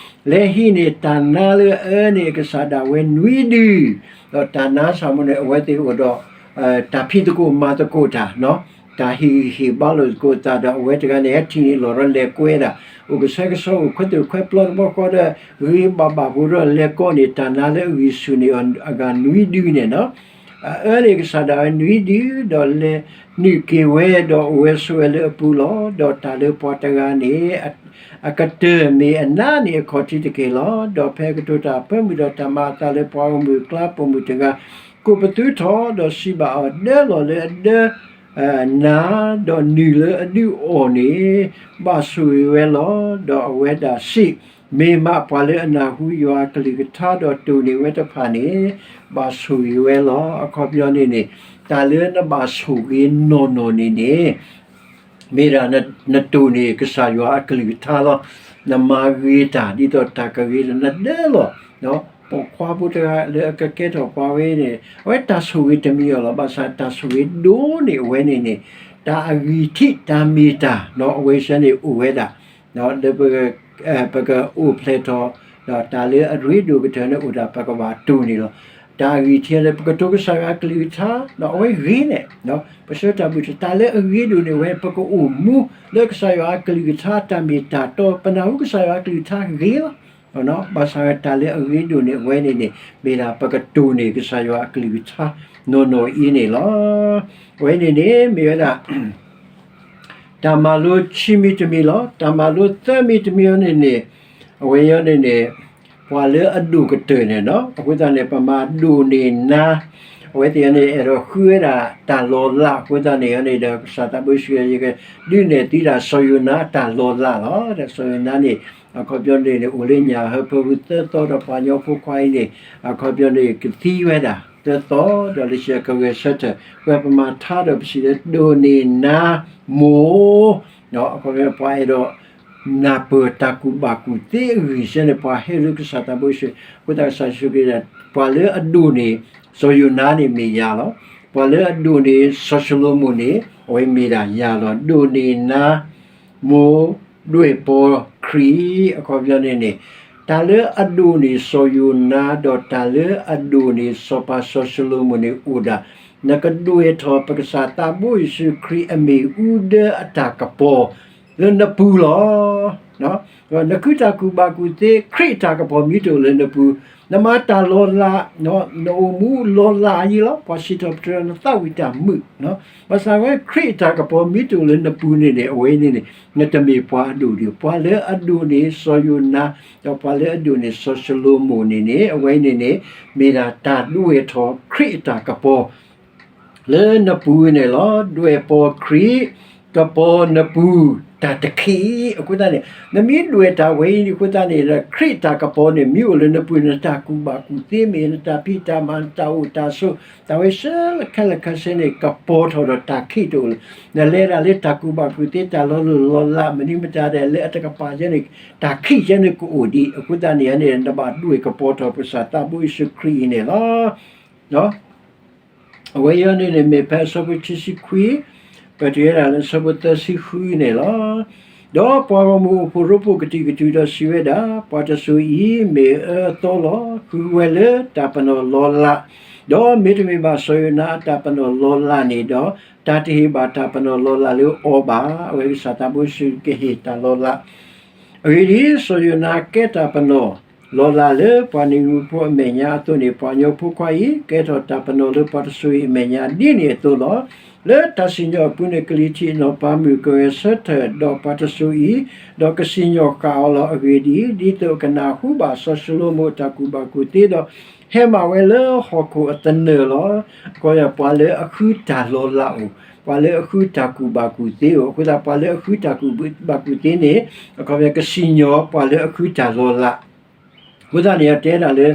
လဲၤဟံးန့ၢ်တၢ်နါလၢအအၢန့ၢ်အကစၢ်ဒၣ်ဝဲနွံဒု, ဒီးတၢ်နါစ့ၢ်ကီးန့ၣ် အဝဲသ့ၣ်အိၣ်ဒီး တၢ်ဖံးသကိးမၤသကိးတၢ်, တၢ်ဟ့ၣ်ဂံၢ်ဟ့ၣ်ဘါလိာ်သကိးသးဒီး အဝဲတဂၤန့ၣ် ဟဲထံၣ်န့ၢ်လီၤဒီးလဲၤကွဲဒၣ်, အိၣ်ကဆှဲကဆှီအိၣ်ခွဲးသိၣ်ခွဲးပျီတဘျီဃီဒီး ဂ့ၤဘၣ်ဘၣ်ဖိဒီးလဲၤကိးန့ၢ်တၢ်နါလၢအဂံၢ်ဆူၣ်န့ၢ်အဂၤနွံဒုန့ၣ်လီၤ. အအၢန့ၢ်ကစၢ်ဒၣ်ဝဲနွံဒု ဒီးလဲၤနုာ်က့ၤဝဲဒီးအိၣ်ဝဲဆိးဝဲလၢအပူၤလီၤ. ဒီးတၢ်လၢပှၤတဂၤန့ၣ် အကတၢၢ်မ့ၢ်အနါန့ၢ်အခီၣ်ထံးတက့ၢ်လီၤ. ဒီးဖဲအကတိၤတၢ်အဖၢမုၢ်ဒီးတၢ်မၤအသးလၢပှၤဂီၢ်မုၢ်အကျါပိာ်မုၣ်တဂၤ ကိးပသူထီၣ် ဒီးစံးဘၣ်အီၤ, ဒၢလီၤလၢအဒၢ နါ, ဒီးနုာ်လၢအဒုးအီၣ်န့ၣ် ဘၣ်ဆိၣ်ဂ့ၤဝဲလီၤ. ဒီးအဝဲဒၣ်စံး, မ့ၢ်မးပှၤလၢအနၢ်ဟူယွၤအကလုၢ်ကထါဒီးတိၢ်န့ၢ်ဝဲတဖၣ်န့ၣ် ဘၣ်ဆိၣ်ဂ့ၤဝဲလီၤ. အခီပညီန့ၣ်န့ၣ် တၢ်လၢနဘၣ်ဆိၣ်ဂ့ၤနီၢ်နီၢ်န့ၣ်န့ၣ် မ့ၢ်ဒၣ်နတိၢ်န့ၢ်ကစၢ်ယွၤအကလုၢ်ကထါလီၤ. နမၤဂ့ၤတၢ်ဒ်သိးတၢ်ကဂ့ၤလၢနဒၢလီၤ. ပိာ်ခွါဖိတဂၤလၢအကကဲထီၣ်ပှၤဝဲန့ၣ် အဝဲတၢ်ဆိၣ်ဂ့ၤတမံၤအီၤလီၤ. ဘၣ်ဆၣ်တၢ်ဆိၣ်ဂ့ၤဒိၣ်န့ၢ်အဝဲန့ၣ်န့ၣ် တၢ်အဂံၢ်ထံးတၢ်မ့ၢ်တၢ် အဝဲဆၢန့ၣ်အိၣ်ဝဲဒၣ် လၢ ပကအိၣ်ဖျဲၣ်ထီၣ် ဒီးတၢ်လၢအရ့ဒိၣ်ကတၢၢ်န့ၣ်အိၣ်ဒၣ် ပကဘၣ်တိၢ်န့ၢ်လီၤ. တၢ်အဂံၢ်ထံးလၢ ပကတိၤကစၢ်ယွၤအကလုၢ်ကထါ ဒီးအဝဲဂ့ၤန့ၣ် ပဆၢတၢ်ဘူၣ်တၢ် တၢ်လၢအရ့ဒိၣ်န့ၢ်ဝဲ ပကအိၣ်မူလၢကစၢ်ယွၤအကလုၢ်ကထါတၢ်မ့ၢ်တၢ်တီ ပနၢ်ဟူကစၢ်ယွၤအကလုၢ်ကထါဂ့ၤလီၤ. ဘၣ်ဆၣ်တၢ်လၢအရ့ဒိၣ်န့ၢ်အဝဲန့ၣ်န့ၣ် မ့ၢ်ဒၣ်ပကတိၢ်န့ၢ်ကစၢ်ယွၤအကလုၢ်ကထါနီၢ်နီၢ်အံၤန့ၣ်လီၤ. အဝဲန့ၣ်န့ၣ် မ့ၢ်ဝဲဒၣ် တၢ်မၤလိခံမံၤတမံၤလီၤ. တၢ်မၤလိသၢမံၤတမံၤအံၤန့ၣ်န့ၣ် အဝဲအံၤန့ၣ်န့ၣ် ပှၤလၢအဒိၣ်ကတၢၢ်န့ၣ်လီၤ. အဃိသတးန့ၣ် ပမၤဒိၣ်န့ၢ်နါ အဝဲသ့ၣ်န့ၣ် အဲၣ်ဒိးဃုဝဲဒၣ်တၢ်လီၤလး အဃိသတးန့ၣ်န့ၣ်ဒီး ကစၢ်သးဘိယ့ၣ်ၡူး ယကဒုးနဲၣ်သုဒၣ်စီၤယိၤနါအတၢ်လီၤလးလီၤ. ဒီးစီၤယိၤနါန့ၣ် အခီပညီန့ၣ်န့ၣ် အိၣ်လၢညၣ်ဟၢဖၢပူၤသၢသီဒီးပှၤကညီဖိခွါအံၤန့ၣ် အခီပညီန့ၣ် ကသံဝဲဒၣ်သၢသီ ဒီးလၢခံကဂဲၤဆၢထၢၣ် ဝဲပမၤထါဒီးပစံးလၢဒိၣ်န့ၢ်နါမိၢ် အခီပညီပှၤအဲၣ်ဒိး နၢ်ပၢၢ်တၢ်ကူၣ်ဘၣ်ကူၣ်သ့အဂံၢ်စဲန့ၣ် ပှၤဟဲလၢကစၢ်သးဘိယ့ၣ်ၡူး အဃိသတးကစၢ်ယ့ၣ်ၡူးခရံာ် ပှၤလၢအဒိၣ်န့ၢ်စီၤယိၤနါန့ၣ်မ့ၢ်ယၤလီၤ. ပှၤလၢအဒိၣ်န့ၢ်စီၤၡလိၤမိၣ်န့ၣ် အဝဲမ့ၢ်ဒၣ်ယၤလီၤ. ဒိၣ်န့ၢ်နါ မိၢ် ဒွဲၣ်ပီၤခရံာ် အခီပညီန့ၣ်န့ၣ် တၢ်လၢအဒိၣ်န့ၢ်စီၤယိၤနါ ဒီးတၢ်လၢအဒိၣ်န့ၢ်စီၤပၤစီၤၡလိၤမိၣ်န့ၣ်အိၣ်ဒၣ် နကဒွဲၣ်ထီၣ်ပကစၢ်သးဘိယ့ၣ်ၡူးခရံာ်အမ့ၣ်အူဒၢအတၢ်ကပီၤလၢနပူၤလီၤ. နဃုတၢ်ကူၣ်ဘၣ်ကူၣ်သ့ ခရံာ်အတၢ်ကပီၤမ့ၢ်တအိၣ်လၢနပူၤ, နမၤတၢ်လီၤလး, နအိၣ်မူလီၤလးအယံၤလီၤ, ပှၤစံးထီၣ်ပတြၢၤနသးဝံၣ်တၢ်မုာ်, ဘၣ်ဆၣ်ဝဲခရံာ်အတၢ်ကပီၤမ့ၢ်တအိၣ်လၢနပူၤန့ၣ်န့ၣ် အဝဲန့ၣ်န့ၣ် နတမ့ၢ်ပှၤအဒိၣ်ဒံး, ပှၤလၢအဒိၣ်န့ၢ်စီၤယိၤနါ, ဒီးပှၤလၢအဒိၣ်န့ၢ်စီၤၡလိၤမိၣ်န့ၣ်န့ၣ် အဝဲန့ၣ်န့ၣ် မ့ၢ်ဒၣ်တၢ်ဒွဲၣ်ထီၣ်ခရံာ်အတၢ်ကပီၤ လၢနပူၤန့ၣ်လီၤ. ဒွဲၣ်ပီၤခရံာ် ကပီၤနပူၤ တၢ်တခံး, အဃိသတးန့ၣ် နမ့ၢ်ဒွဲၣ်တၢ်ဝဲအံၤန့ၣ်အဃိသတးန့ၣ် ခရံာ်အတၢ်ကပီၤန့ၣ် မ့ၢ်အိၣ်လၢနပူၤ နတၢ်ကူၣ်ဘၣ်ကူၣ်သ့မ့ၢ် နတၢ်ဖံးတၢ်မၤ နတၢ်အိၣ်တၢ်ဆိး တၢ်ဝဲဆၢလၢခဲလၢာ်ခဲဆ့န့ၣ် ကပီၤထီၣ်ဒီးတၢ်ခံးတအိၣ်လၢၤ. နလဲၤဒၣ်လၢတၢ်ကူၣ်ဘၣ်ကူၣ်သ့ တၢ်လီၤလိၢ်လီၤလး မနုၤမတၤဒဲး လၢအတကပၤယဲန့ၣ် တၢ်ခံးယဲန့ၣ်ကအိၣ်ဒံး, အဃိသတးန့ၣ်န့ၣ် နဘၣ်ဒွဲၣ်ကပီၤထီၣ်ပကစၢ်သးဘိယ့ၣ်ၡူးခရံာ်အံၤန့ၣ်လီၤ. အဝဲအံၤန့ၣ်န့ၣ် မ့ၢ်ဖဲအဆၢဖိခံဆံခွံ, ပတုၤဝဲဒၣ်လၢအဆၢဖိသၢဆံဃုန့ၣ်လီၤ. ဒီးပှၤဂီၢ်မုၢ်အိၣ်ဖှိၣ်ရိဖှိၣ်ကတုၤကတုၤဒီးစံးဝဲဒၣ်, ပှၤတစိၤအံၤမ့ၢ်အၢအသီလီၤ. ဃုဝဲလၢတၢ်ပနီၣ်လီၤလး, ဒီးမ့တမ့ၢ်ဘၣ်စီၤယိၤနါအတၢ်ပနီၣ်လီၤလးန့ၣ်ဒီး, တၢ်တဟ့ၣ်ဘၣ်တၢ်ပနီၣ်လီၤလးလၢအီၤဘၣ်. အဝဲကစၢ်သးဘိယ့ၣ်ၡူးကဟ့ၣ်တၢ်လီၤလး အဂ့ၢ်ဒ်အံၤ, စီၤယိၤနါကဲတၢ်ပနီၣ်လီၤလးလၢပှၤနံၤနဝ့ဖိအမဲာ်ညါအသိးန့ၣ်, ပှၤကညီဖိခွါအံၤ ကဲထီၣ်တၢ်ပနီၣ်လၢပှၤတစိၤအံၤအမဲာ်ညါဒ်န့ၣ်အသိးလီၤ. လၢတၢ်စံၣ်ညီၣ်အပူၤန့ၣ် ကလံၤထံးအနီၢ်ပၤမုၣ်ကဂဲၤဆၢထၢၣ်ဒီးပှၤတစိၤအံၤ, ဒီးကစံၣ်ညီၣ်ဃာ်အီၤလီၤ. အဂ့ၢ်ဒ်အံၤ, ဒ်သိးအကနၢ်ဟူဘၣ်စီၤၡလိၤမိၣ်အတၢ်ကူၣ်ဘၣ်ကူၣ်သ့ဒီး ဟဲမၤဝဲလၢဟီၣ်ခိၣ်အသနၢၣ်လီၤ. အခီပညီ ပှၤလၢအဃုတၢ်လီၤလးအိၣ်, ပှၤလၢအဃုတၢ်ကူၣ်ဘၣ်ကူၣ်သ့အိၣ်, အဃိသတး ပှၤလၢအဃုတၢ်ကူၣ်ဘၣ်ကူၣ်သ့န့ၣ် အခီပညီကစံၣ်ညီၣ်ပှၤလၢအဃုတၢ်လီၤလး အဃိသတးန့ၣ် တဲဒၣ်လၢ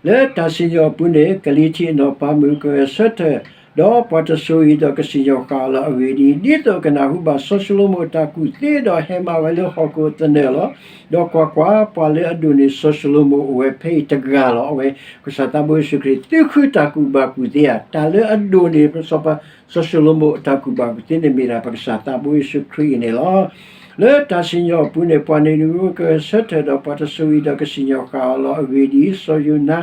လၢတၢ်စံၣ်ညီၣ်အပူၤန့ၣ် ကလံၤထံးအနီၢ်ပၤမုၣ်ကဂဲၤဆၢထၢၣ်, ဒီးပှၤတစိၤအံၤဒီးကစံၣ်ညီၣ်ဃာ်အီၤလီၤ. အဂ့ၢ်ဒ်အံၤ, ဒ်သိးအကနၢ်ဟူဘၣ်စီၤၡလိၤမိၣ်အတၢ်ကူၣ်သ့ဒီးဟဲမၤဝဲလၢဟီၣ်ခိၣ်အသနၢၣ်လီၤ. ဒီးကွၢ်ကွၢ်, ပှၤလၢအဒိၣ်န့ၢ်စီၤၡလိၤမိၣ်အိၣ်ဝဲဖဲအံၤတဂၤလီၤ. အဝဲကစၢ်သးဘိယ့ၣ်ၡူးခရံာ် သုဃုတၢ်ကူၣ်ဘၣ်ကူၣ်သ့ဧါ, တၢ်လၢအဒိၣ်န့ၢ်စီၤပၤ စီၤၡလိၤမိၣ်အတၢ်ကူၣ်ဘၣ်ကူၣ်သ့န့ၣ်မ့ၢ်ဒၣ်ပကစၢ်သးဘိယ့ၣ်ၡူးခရံာ်အံၤန့ၣ်လီၤ. လၢတၢ်စံၣ်ညီၣ်အပူၤန့ၣ် ပှၤနံၤနဝ့ကဂဲၤဆၢထၢၣ်ဒီးပှၤတစိၤအံၤဒီးကစံၣ်ညီၣ်ဃာ်အီၤလီၤ. အဂ့ၢ်ဒ်အံၤ, စီၤယိၤနါ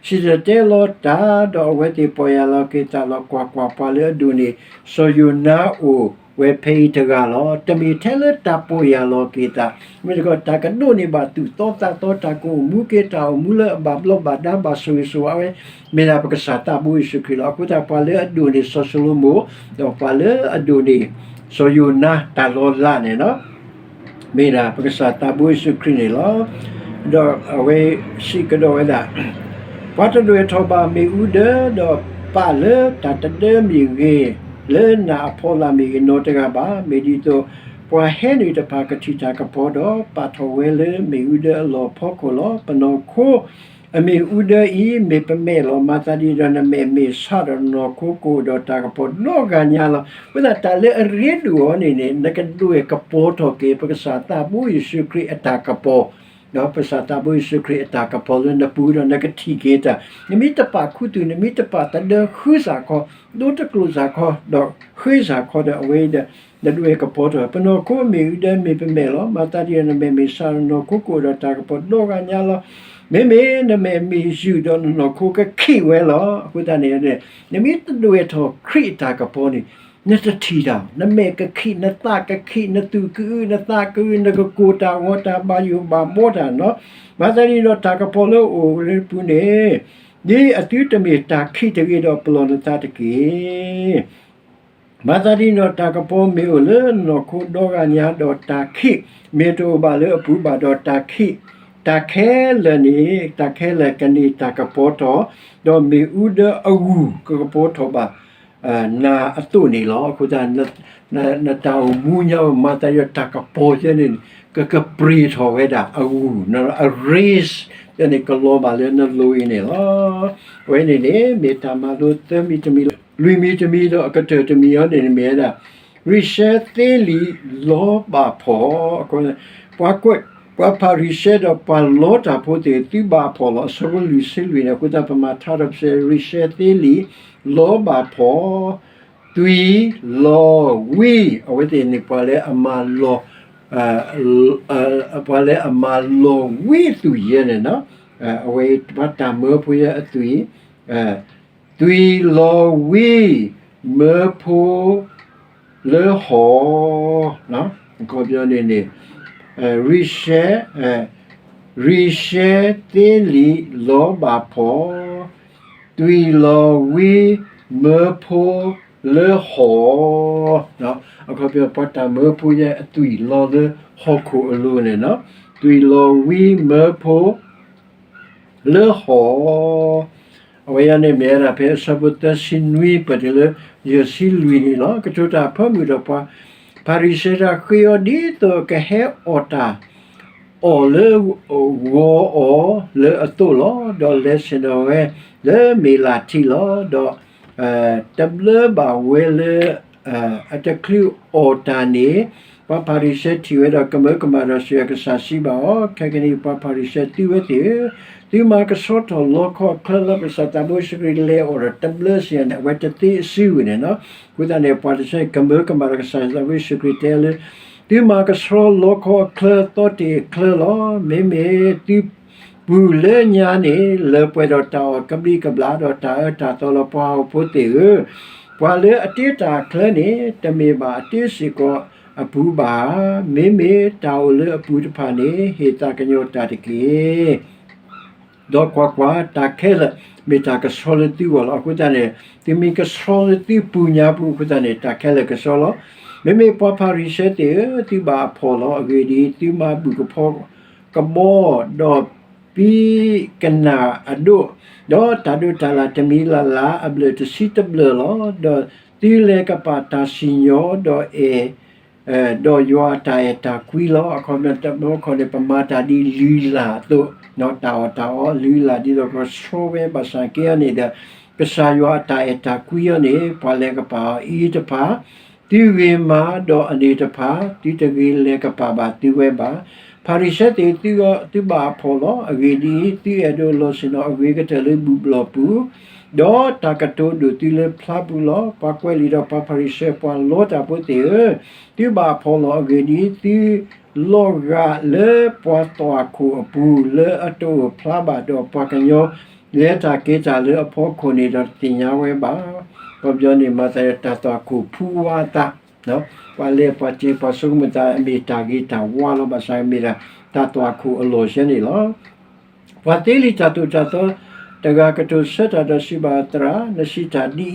စံၣ်တဲၤတဲလီၤတၢ်, ဒီးအဝဲသ့ၣ်ပီၢ်ယၢ်လီၤက့ၤသးလီၤ. ကွၢ်ကွၢ်, ပှၤလၢအဒိၣ်န့ၢ် စီၤယိၤနါအိၣ်ဝဲဖဲအံၤတဂၤလီၤ. တမ့ၢ်ထဲလၢတၢ်ပီၢ်ယၢ်လီၤက့ၤသး, မ့ၢ်တခီ တၢ်ကဒိးန့ၢ်ဘၣ်သူၣ်သီသးသီ, တၢ်ကအိၣ်မူက့ၤတၢ်အိၣ်မူလၢအဘၣ်ဘျီးဘၣ်ဒါဘၣ်ဆိၣ်ဂ့ၤဆိၣ်ဝါဝဲ, မ့ၢ်ဒၣ်ပကစၢ်သးဘိယ့ၣ်ၡူးခရံာ်လီၤ. အဃိသတး ပှၤလၢအဒိၣ်န့ၢ်စီၤၡလိၤမိၣ်, ဒီးပှၤလၢအဒိၣ်န့ၢ် စီၤယိၤနါတၢ်လီၤလးန့ၣ် မ့ၢ်ဒၣ်ပကစၢ်သးဘိယ့ၣ်ၡူးခရံာ်န့ၣ်လီၤ. ဒီးအဝဲစံးကဒီးဝဲဒၣ်, ပှၤတဒွဲၣ်ထီၣ်ဘၣ်မ့ၣ်အူဒၢ, ဒီးပာ်လၢတၢ်တဒၢမ့ၢ်ဂ့ၤ, လၢနးအဖီလာ်မ့ၢ်ဂ့ၤနီတဂၤဘၣ်. မ့ၢ်ဒ်သိး ပှၤဟဲနုာ်တဖၣ်ကထံၣ်တၢ်ကပီၤဒီး ပာ်ထီၣ်ဝဲလၢမ့ၣ်အူဒၢအလီၢ်ဖီခိၣ်လီၤ. ပနီၢ်ခိ အမ့ၣ်အူဒၢအံၤမ့ၢ်ပမဲာ်လီၤ. မၤသးဒ်ဒီးနမဲာ်မ့ၢ်ဆှးဒီးနနီၢ်ခိကအိၣ်ဒီးတၢ်ကပီၤဒီဂၤညါလီၤ. အဃိသတး တၢ်လၢအရ့ဒိၣ်အီၤန့ၣ်န့ၣ် နကဒွဲၣ်ကပီၤထီၣ်က့ၤပကစၢ်သးဘိယ့ၣ်ၡူးခရံာ်အတၢ်ကပီၤ, ဒီးပကစၢ်သးဘိယ့ၣ်ၡူးခရံာ်အတၢ်ကပီၤလၢနပူၤဒီးနကထံၣ်က့ၤတၢ်, နမ့ၢ်တပာ်ခူသူၣ် နမ့ၢ်တပာ်သဒၢဃုစၢ်ခီ, ဒိတကျိာ်စၢ်ခီ, ဒီးဃ့စၢ်ခီဒီးအဝဲဒီး နဒွဲၣ်ကပီၤထီၣ်, ပနီၢ်ခိအမ့ၣ်အူဒၢမ့ၢ်ပမဲာ်လီၤ. မၤသးဒ်ဒီးနမဲာ်မ့ၢ်ဆှးဒီးနနီၢ်ခိကအိၣ်ဒီးတၢ်ကပီၤဒီဂၤညါလီၤ. မ့မ့ၢ်နမဲာ်မ့ၢ်ယုာ်ဒီးနနီၢ်ခိကခံးဝဲလီၤ. အဃိသတးန့ၣ် နမ့ၢ်တဒွဲၣ်ထီၣ်ခရံာ်အတၢ်ကပီၤန့ၣ် နတထံၣ်တၢ်, နမဲာ်ကခံး, နသးကခံး, နသူၣ်ကအုး, နသးကအုး, နကကိၢ်တၢ်ဂီၤတၢ်ဘၣ်ယိၣ်ဘၣ်ဘီတၢ်နီၤ. မၤသးဒ်ဒီးတၢ်ကပီၤလၢအအိၣ်လၢနပူၤန့ၣ်, ဒ်အသုတမ့ၢ်တၢ်ခံးတဂ့ၤဒီးပလီၢ်နသးတက့ၢ်. မၤသးဒ်န့ၣ်ဒီးတၢ်ကပီၤမ့ၢ်အိၣ်လၢနနီၢ်ခိဒီဂၤညါဒီးတၢ်ခံးမ့ၢ်တအိၣ်ဘၣ်လၢအပူၤဘၣ်ဒီးတၢ်ခံး, တၢ်ခဲလၢာ်န့ၣ်, တၢ်ခဲလၢာ်ကန့ၢ်တၢ်ကပီၤထီၣ်, ဒီးမ့ၣ်အူဒၢအဂူၢ်ကကပီၤထီၣ်ဘၣ် နၤအသိးန့ၣ်လီၤ. အဃိသတး နတၢ်အိၣ်မူညါ မၤသးဒ်တၢ်ကပီၤယဲန့ၣ် ကကပြ့ၤထီၣ်ဝဲဒၣ်အဂုၢ် အ race ယဲန့ၣ် ကလီၤဘၣ်လၢနလိၤအံၤန့ၣ်လီၤ. အဝဲန့ၣ်န့ၣ် မ့ၢ်တၢ်မၤလိသၢမံၤတမံၤလီၤ. လွံၢ်မံၤတမံၤဒီးအကတၢၢ်တမံၤအံၤန့ၣ် မ့ၢ်ဝဲဒၣ် ရံၡဲသ့လံာ်လီၤဘၣ်ဖှီၣ်, ပှၤကွဲး ပှၤဖၤရံၤၡဲဒီးပှၤလီတၢ်ဖိသ့ၣ်ဧၢ, သုဘၣ်ဖှီၣ်လီၤ. အဆၢဖိလွံၢ်ဆံလွံၢ်န့ၣ် အဃိသတး ပမၤထါဒီးပစဲး ရံၡဲသ့လံာ် လီၤဘၣ်ဖှီၣ်, သွံၣ်လီၤဝံ, အဝဲသ့ၣ်န့ၣ် ပှၤလၢအမၤလီၤ ပှၤလၢအမၤလီၤဝံသွံၣ်ယဲန့ၣ်လီၤ. အဝဲပှၤတၢ်မၢဖိယဲအသွံၣ်, သွံၣ်လီၤဝံ မၢဖိ လၢဟီၣ်, အခီပညီန့ၣ်န့ၣ် ရံၡဲ ရံၡဲသ့လံာ်လီၤဘၣ်ဖှီၣ်, သွံၣ်လီၤဝံ မၢဖိ လၢဟီၣ်, အခီပညီ ပှၤတၢ်မၢဖိယဲအသွံၣ်လီၤလၢဟီၣ်ခိၣ်အလိၤန့ၣ်လီၤ. သွံၣ်လီၤဝံမၢဖိ လၢဟီၣ်, အဝဲအံၤန့ၣ်မ့ၢ်ဝဲဒၣ်ဖဲအဆၢဖိသၢဆံနွံ ပတုၤလၢယဲၢ်ဆံလွံၢ်န့ၣ်လီၤ. ကတိၤတၢ်အဖၢမုၢ်ဒီးပှၤ ဖၤရံၤၡဲတၢ်ဃ့အီၤဒ်သိးကဟဲအီၣ်တၢ် အီၣ်လၢဂီၤအီၤလၢအသိးလီၤ. ဒီးလဲၤဆ့ၣ်နီၤဝဲလၢမ့ၢ်လၢ်ထံလီၤ. ဒီး တဘျၢဘၣ်ဝဲလၢ အတချုးအီၣ်တၢ်န့ၣ်, ပှၤဖၤရံၤၡဲထံၣ်ဝဲဒီးကမၢကမၣ်ဒီးစံးဝဲ, ကစၢ်စံးဘၣ်အီၤ, ခဲကနံၣ်အံၤ ပှၤဖၤရံၤၡဲ သုဝဲသ့ၣ်ဧၢ, သုမၤကဆှီထီၣ်လီခီအချၢလၢကစၢ်သးဘိယ့ၣ်ၡူးခရံာ်လဲၤအီၤဒီးတဘျၢစံးယၤန့ၣ် အဝဲတသ့အစုဝဲန့ၣ်လီၤ. အဃိသတးန့ၣ် ပှၤတဆၢန့ၣ် ကမၢကမၣ်ဒီးကစၢ်သးဘိယ့ၣ်ၡူးခရံာ်တဲလၢ သုမၤကဆှီလီခီအချၢသီတ့ၢ်အချၢလီၤ. မ့မ့ၢ်သု ပူၤလၢညါန့ၣ် လၢပှဲၤဒီးတၢ်အီၣ်ကဘျံးကဘျၣ်ဒီးတၢ်အၢတၢ်သီလီၤ. ပှၤဟီၣ်ဖိသ့ၣ်ဧၢ, ပှၤလၢအတ့တၢ်အချၢန့ၣ် တမ့ၢ်ဘၣ်အတ့စ့ၢ်ကီးအပူၤဘၣ်ဧါ. မ့မ့ၢ်တၢ်အိၣ်လၢအပူၤတဖၣ်န့ၣ် ဟ့ၣ်သးကညီၤတၢ်တက့ၢ်. ဒီးကွၢ်ကွၢ်, တၢ်ခဲလၢာ်မ့ၢ်တၢ်ကဆှီလၢသုဂီၢ်လီၤ. အဃိသတးန့ၣ် သုမ့ၢ်ကဆှီလၢသုပူၤညါပူၤအဃိသတးန့ၣ် တၢ်ခဲလၢာ်ကဆှီလီၤ. မ့မ့ၢ်ပှၤဖၤရံၤၡဲသ့ၣ်ဧၢ, သုဘၣ်အဖှီၣ်လီၤ. အဂ့ၢ်ဒ်အံၤ, သုမၤဘူၣ်ကဖီကဘီ, ဒီးပံကနၣ်အဒိၣ်, ဒီးတၢ်ဒိးတၢ်လၣ်တမံၤလၢ်လၢ်အဘျၢၣ်တဆံတဘျၢၣ်လီၤ. ဒီးသုလဲၤကပာ်တၢ်စံၣ်ညီၣ်, ဒီးအဲၣ် ဒီးယွၤအတၢ်အဲၣ်တၢ်ကွံလီၤ. အခီပညီ တဘျီခီန့ၣ် ပမၤတၢ်ဒ်လုၢ်လၢ်အသိး, တၢ်အီၣ်တၢ်အီလုၢ်လၢ်ဒ်သိးကဆှီဝဲဘၣ်ဆၣ်က့အီၤန့ၣ်ဒီး ကစၢ်ယွၤအတၢ်အဲၣ်တၢ်ကွံအီၤန့ၣ် ပှၤလဲၤကပာ်အီၤအံၤတဖၣ်, သုဂ့ၤမၤဒီးအန့ၣ်တဖၣ်, သုတဂ့ၤလဲၤကပာ်ဘၣ်သုဝဲဘၣ်. ဖၤရံၤၡဲသ့ၣ်ဧၢ, သုဘၣ်အဖှီၣ်လီၤ. အဂ့ၢ်ဒ်အံၤ, သုအဲၣ်ဒိးလီၤဆ့ၣ်နီၤအဂ့ၤကတၢၢ်လၢဘူၣ်ဘျီၣ်ပူၤ, ဒီးတၢ်ကတိၤဒိၣ်သုလၢဖျါပူၤလီၤ. ပှၤကွဲးလံာ်ဒီးပှၤဖၤရံၤၡဲ ပှၤလီတၢ်ဖိသ့ၣ်ဧၢ, သုဘၣ်အဖှီၣ်လီၤ. အဂ့ၢ်ဒ်အံၤ, သုလီၤဂာ်လၢပှၤသွၣ်ခိၣ်အပူၤ လၢအတအိၣ်ဖျါဘၣ်ဒီးပှၤကညီ လဲၤတၢ်က့ၤတၢ်လၢအဖီခိၣ်န့ၣ်ဒီးတသ့ၣ်ညါဝဲဘၣ်. အခီပညီန့ၣ် မၤသးဒီးတၢ်သွၣ်ခိၣ်ဖူဝါအသး, ပှၤလဲၤပှၤစ့ၤပှၤဆိကမိၣ်သး အမ့ၢ်တၢ်ဂ့ၤတၢ်ဝါလီၤ. ဘၣ်ဆၣ်မ့ၢ်ဒၣ်တၢ်သွၣ်ခိၣ်အလီၢ်ဆဲန့ၣ်လီၤ. ပှၤသ့လံာ်တၢ်သိၣ်တၢ်သီတဂၤကတိၤဆၢတၢ်ဒီးစံးဘၣ်အသရၣ်, နစံးတၢ်ဒ်အံၤဒီး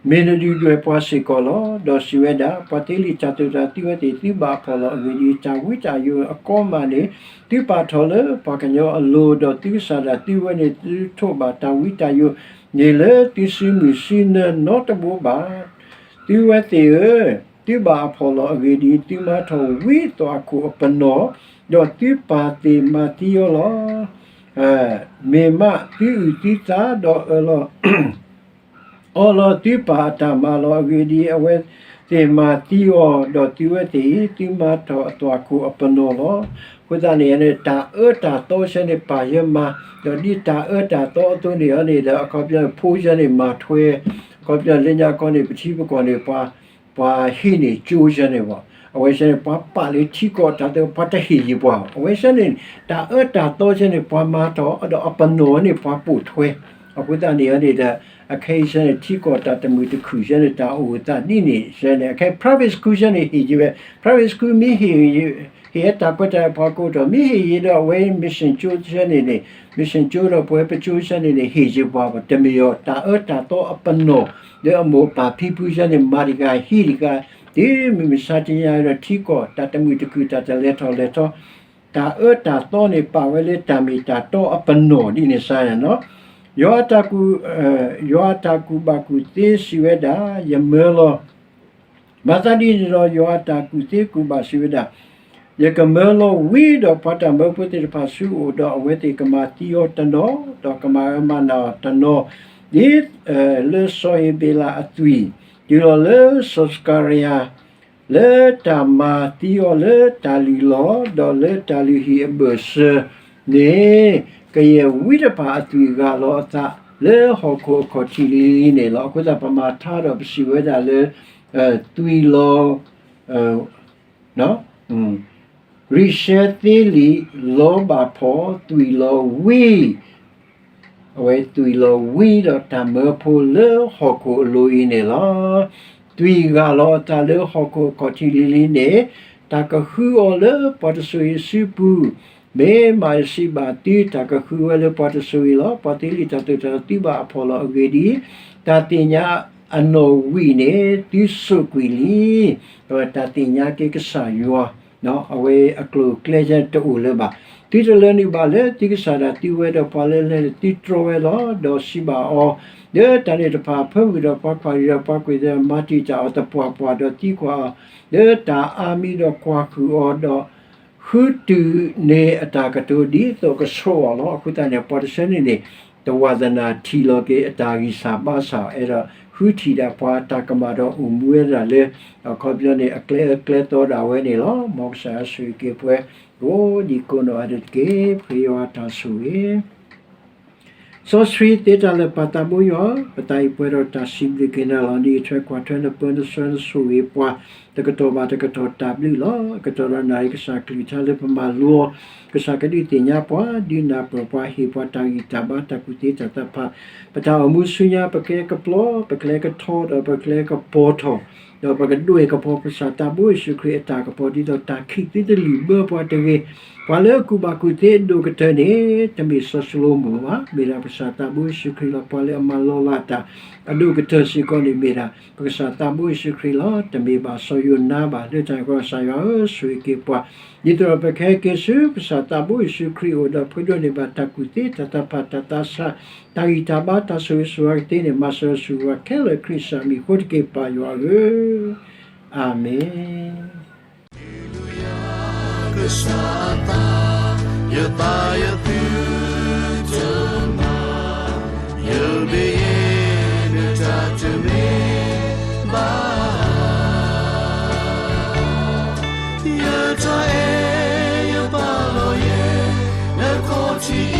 မ့ၢ်နဒုၣ်ဒွဲၣ်ပှၤစ့ၢ်ကီးလီၤ. ဒီးစံးဝဲဒၣ်, ပှၤသ့လံာ်တၢ်သိၣ်တၢ်သီသ့ၣ်ဧၢ, သုဘၣ်အဖှီၣ်လီၤ. အဂ့ၢ်ဒ်အံၤ, တၢ်ဝံတၢ်ယိးအကီမးန့ၣ် သုပာ်ထီၣ်လၢပှၤကညီအလိၤ, ဒီးသုကစၢ်ဒၣ်သုဝဲန့ၣ် သုထိးဘၣ်တၢ်ဝံတၢ်ယိးန့ၣ်လၢသုစုမုၢ်စုနၢနီတဘိဘၣ်. သုဝဲသ့ၣ်ဧၢ, သုဘၣ်အဖှီၣ်လီၤ. အဂ့ၢ်ဒ်အံၤ, သုမၤထီၣ်ဝံသွၣ်ခိၣ်အပနီၣ်, ဒီးသုပာ်သ့ၣ်မၤသံအီၤလီၤ. မ့ၢ်မးသုအုၣ်သုသးဒီးအၢၣ်လီၤ အီၤလီၤ. သုပာ်အတၢ်မၤလီၤ. အဂ့ၢ်ဒ်အံၤ, အဝဲသ့ၣ်မၤသံအီၤ, ဒီးသုဝဲသ့ၣ်ဧၢ, သုမၤထီၣ်အသွၣ်ခိၣ်အပနီၣ်လီၤ. အဃိသတးန့ၣ်န့ၣ် တၢ်အၢတၢ်သီဆဲန့ၣ် ပာ်ယဲမၤ, ဒီးဒ်တၢ်အၢတၢ်သီအသိးန့ၣ်အီၤန့ၣ်ဒီး အခီပညီဖိဆဲန့ၣ်မၤထွဲ, အခီပညီလၢညါခီန့ၣ် ပထံပကီၢ်န့ၣ် ပှၤ ပှၤဟံးန့ၢ်ကၠိဆဲန့ၣ်ဘၣ်, အဝဲဆဲန့ၣ် ပှၤပာ်လၢထံကီၢ်တၢ်သ့ၣ် ပှၤတဟ့ၣ်ယံၤပှၤ, အဝဲဆဲန့ၣ် တၢ်အၢတၢ်သီဆဲန့ၣ် ပှၤမၤထီၣ် ဒီးအပနီၣ်န့ၣ် ပှၤပိာ်ထွဲ, အဃိသတးန့ၣ်န့ၣ်ဒီး အခဲအံၤဆဲန့ၣ် ထံကီၢ်တၢ်တမုာ်တခုၣ်ဆဲန့ၣ် တၢ်အိၣ်အသးဒ်န့ၣ်ဆဲန့ၣ် အခဲ private school ဆဲန့ၣ် ဟ့ၣ်ယံၤဝဲ, private school မ့ၢ်ဟ့ၣ် ဟ့ၣ်တၢ်ခွဲးတၢ်ယာ်ပှၤကိးတီၢ် မ့ၢ်ဟ့ၣ်ယံၤဒီး အဝဲ mission ကၠိဆဲန့ၣ်န့ၣ် mission ကၠိဒီးပဝဲပကၠိဆဲန့ၣ်န့ၣ် ဟ့ၣ်ယံၤပှၤ တမ့ၢ်အီၤ တၢ်အၢတၢ်သီအပနီၣ် လၢအမိၢ်ပၢ်ဖံဖုဆဲန့ၣ် မၤတဂၤဟံးတဂၤ, တုၤမုၢ်မဆါတနံၤအံၤဒီးထံကီၢ် တၢ်တမုာ်တခုၣ် တၢ်တလဲၤထီၣ်လဲၤထီ, တၢ်အၢတၢ်သီန့ၣ် ပာ်ဝဲလၢတၢ်မ့ၢ်တၢ်တီအပနီၣ်ဒ်န့ၣ်စါန့ၣ်လီၤ. ယွၤအတၢ်ကူၣ်, ယွၤအတၢ်ကူၣ်ဘၣ်ကူၣ်သ့စံးဝဲဒၣ်, ယမၢလီၤ. မၤသးဒ်န့ၣ်ဒီး ယွၤအတၢ်ကူၣ်သ့ကူၣ်ဘၣ်စံးဝဲဒၣ်, ယကမၢလီၤဝံဒီးပှၤတၢ်မၢဖိသ့ၣ်တဖၣ်ဆူအအိၣ်, ဒီးအဝဲသ့ၣ်ကမၤသံအီၤတနီၤ, ဒီးကမၤအၢမၤနးအီၤတနီၤ, ဒ်လၢစီၤဧ့ၤဘ့လးအသွံၣ် တုၤလီၤလၢစီၤစကၤရယၤ လၢတၢ်မၤသံအီၤလၢတၢ်လုၢ်လီၢ်, ဒီးလၢတၢ်လုၢ်ဟံၣ်အဘၢၣ်စၢၤန့ၣ်, ကယဲၢ်ဝံတဖၣ်အသွံၣ်ဂၢ်လီၤအသးလၢဟီၣ်ခိၣ်အခီၣ်ထံးလံန့ၣ်လီၤ. အဃိသတး ပမၤထါဒီးပစံးဝဲဒၣ်လၢ သွံၣ်လီၤ ရံၣ်ရှဲသ့လံာ်လီၤဘၣ်ဖှီၣ် သွံၣ်လီၤဝံ, အဝဲသွံၣ်လီၤဝံဒီးတၢ်မၢဖိလၢဟီၣ်ခိၣ်အလိၤအံၤန့ၣ်လီၤ. သွံၣ်ဂၢ်လီၤအသးလၢဟီၣ်ခိၣ်အခီၣ်ထံးလံၤလံၤန့ၣ်, တၢ်ကဃုအီၤလၢပှၤတစိၤအံၤစုပူၤ, မ့ၢ်မးယစံးဘၣ်သု, တၢ်ကဃုဝဲလၢပှၤတစိၤအံၤလီၤ. ပှၤသ့လံာ်တၢ်သိၣ်တၢ်သီသုဘၣ်အဖှီၣ်လီၤ. အဂ့ၢ်ဒ်အံၤ, တၢ်သ့ၣ်ညါအနီၣ်ဝံာ်န့ၣ် သုစိာ်ကွံာ်လံ. တၢ်သ့ၣ်ညါက့ၤကစၢ်ယွၤ အဝဲအကျိၤအကျဲတအိၣ်လၢၤဘၣ်. သုတလၢနုာ်ဘၣ်လၢသုကစၢ်ဒၣ်သုဝဲဒီးပှၤလၢလဲၣ်, သုတြီဝဲလီၤ. ဒီးစံးဘၣ်အီၤ, လၢတၢ်န့ၣ်တဖၣ်အဖၢမုၢ်ဒီးပှၤကွၢ်ရံၣ်ဒီးပှၤကွံာ်သ့ၣ် မၤတံာ်တာ်အီၤသပှၢ်ပှၢ်, ဒီးသံကွၢ်အီၤလၢတၢ်အါမံၤ, ဒီးကွၢ်ဃုာ်အီၤဒီး ဃုတုၤန့ၢ်အတၢ်ကတိၤဒ်သိးကဆိအီၤလီၤ. အဃိသတးန့ၣ် ပှၤတဆၢန့ၣ်န့ၣ် တဝးသနၢ်ထံၣ်လီၤက့ၤအတၢ်ဂံၢ်စၢ်ဘါစၢ်, အဲၣ်ဒိးဃုထံၣ်ဒၣ်ပှၤတၢ်ကမၣ်ဒီးအိၣ်မူဝဲဒၣ်လၢ အခီပညီန့ၣ် အကျဲအၢကျဲသီဒၣ်ဝဲန့ၣ်လီၤ. မ်ကစၢ်ယွၤဆိၣ်ဂ့ၤက့ၤပှၤ ကိးဒံကိးနီၢ်ဂၤဒဲးတက့ၢ်. ပဃ့ယွၤတၢ်ဆိၣ်ဂ့ၤ စီဆှံသ့တၢ်လၢာ်ပၢ်သးဘိယွၤ, ပသးအံၤပှဲၤဒီးတၢ်စံးဘျုးက့ၤနၤလီၤ. နအံးထွဲကွၢ်ထွဲနပၢနဆှၢနဆိၣ်ဂ့ၤပှၤ တကတီၢ်ဘၣ်တကတီၢ်တၢ်ဘျုးလီၤ. ကတီၢ်ဒီးနၤအံၤကစၢ်ကလုၢ်ကထါလၢပမၤလိအီၤ, ကစၢ်ကဒုးသ့ၣ်ညါပှၤ, ဒုးနၢ်ပၢၢ်ပှၤ, ဟ့ၣ်ပှၤတၢ်ဂံၢ်တၢ်ဘါတၢ်ကူၣ်သ့တၢ်သးဖး, ပတၢ်အိၣ်မူဆူညါ ပကကပျီ, ပကလဲၤကထီ, ဒီးပကလဲၤကပီၤထီၣ် ဒီးပကဒွဲၣ်ကပီၤပကစၢ်သးဘိယ့ၣ်ၡူးခရံာ်အတၢ်ကပီၤ ဒ်သိးတၢ်ခံးသုတလံာ်ဘၢပှၤတဂ့ၤ. ပှၤလၢအကူၣ်ဘၣ်ကူၣ်သ့အဒိၣ်ကတၢၢ်န့ၣ် တမ့ၢ်စီၤၡလိၤမိၣ်ဘၣ်, မ့ၢ်ဒၣ်ပကစၢ်သးဘိယ့ၣ်ၡူးခရံာ်လီၤ. ပှၤလၢအမၤလီၤလးတၢ်အဒိၣ်ကတၢၢ်စ့ၢ်ကီးန့ၣ် မ့ၢ်ဒၣ်ပကစၢ်သးဘိယ့ၣ်ၡူးခရံာ်လီၤ. တမ့ၢ်ဘၣ်စီၤယိၤနါဘၣ်. လၢတၢ်န့ၣ်အဃိ ကစၢ်ယွၤဧၢ, ဆိၣ်ဂ့ၤက့ၤပှၤ ဒ်သိးဒီးပကဟဲက့ၤဆူကစၢ်သးဘိယ့ၣ်ၡူးခရံာ်အအိၣ်ဒီး ပကဒိးန့ၢ်ဘၣ်တၢ်ကူၣ်သ့တၢ်သးဖးတၢ်သးဆး တၢ်ဂံၢ်တၢ်ဘါတၢ်ဆိၣ်ဂ့ၤဆိၣ်ဝါကသ့န့ၣ် မၤစၢၤဆိၣ်ဂ့ၤပှၤခဲလၢာ်ခရံာ်စၢ်မံၤအဃိတက့ၢ် ပၢ်ယွၤဧၢ, အၤမ့ၣ်. ကစၢ်အသး, ယသးယသုတမၤ, ယမ့ၢ်ယဲနတၢ်တမ့ၢ်ဘၣ်, ယတၢ်အဲၣ်ယပာ်လီၤယဲ နခီၣ်ထံး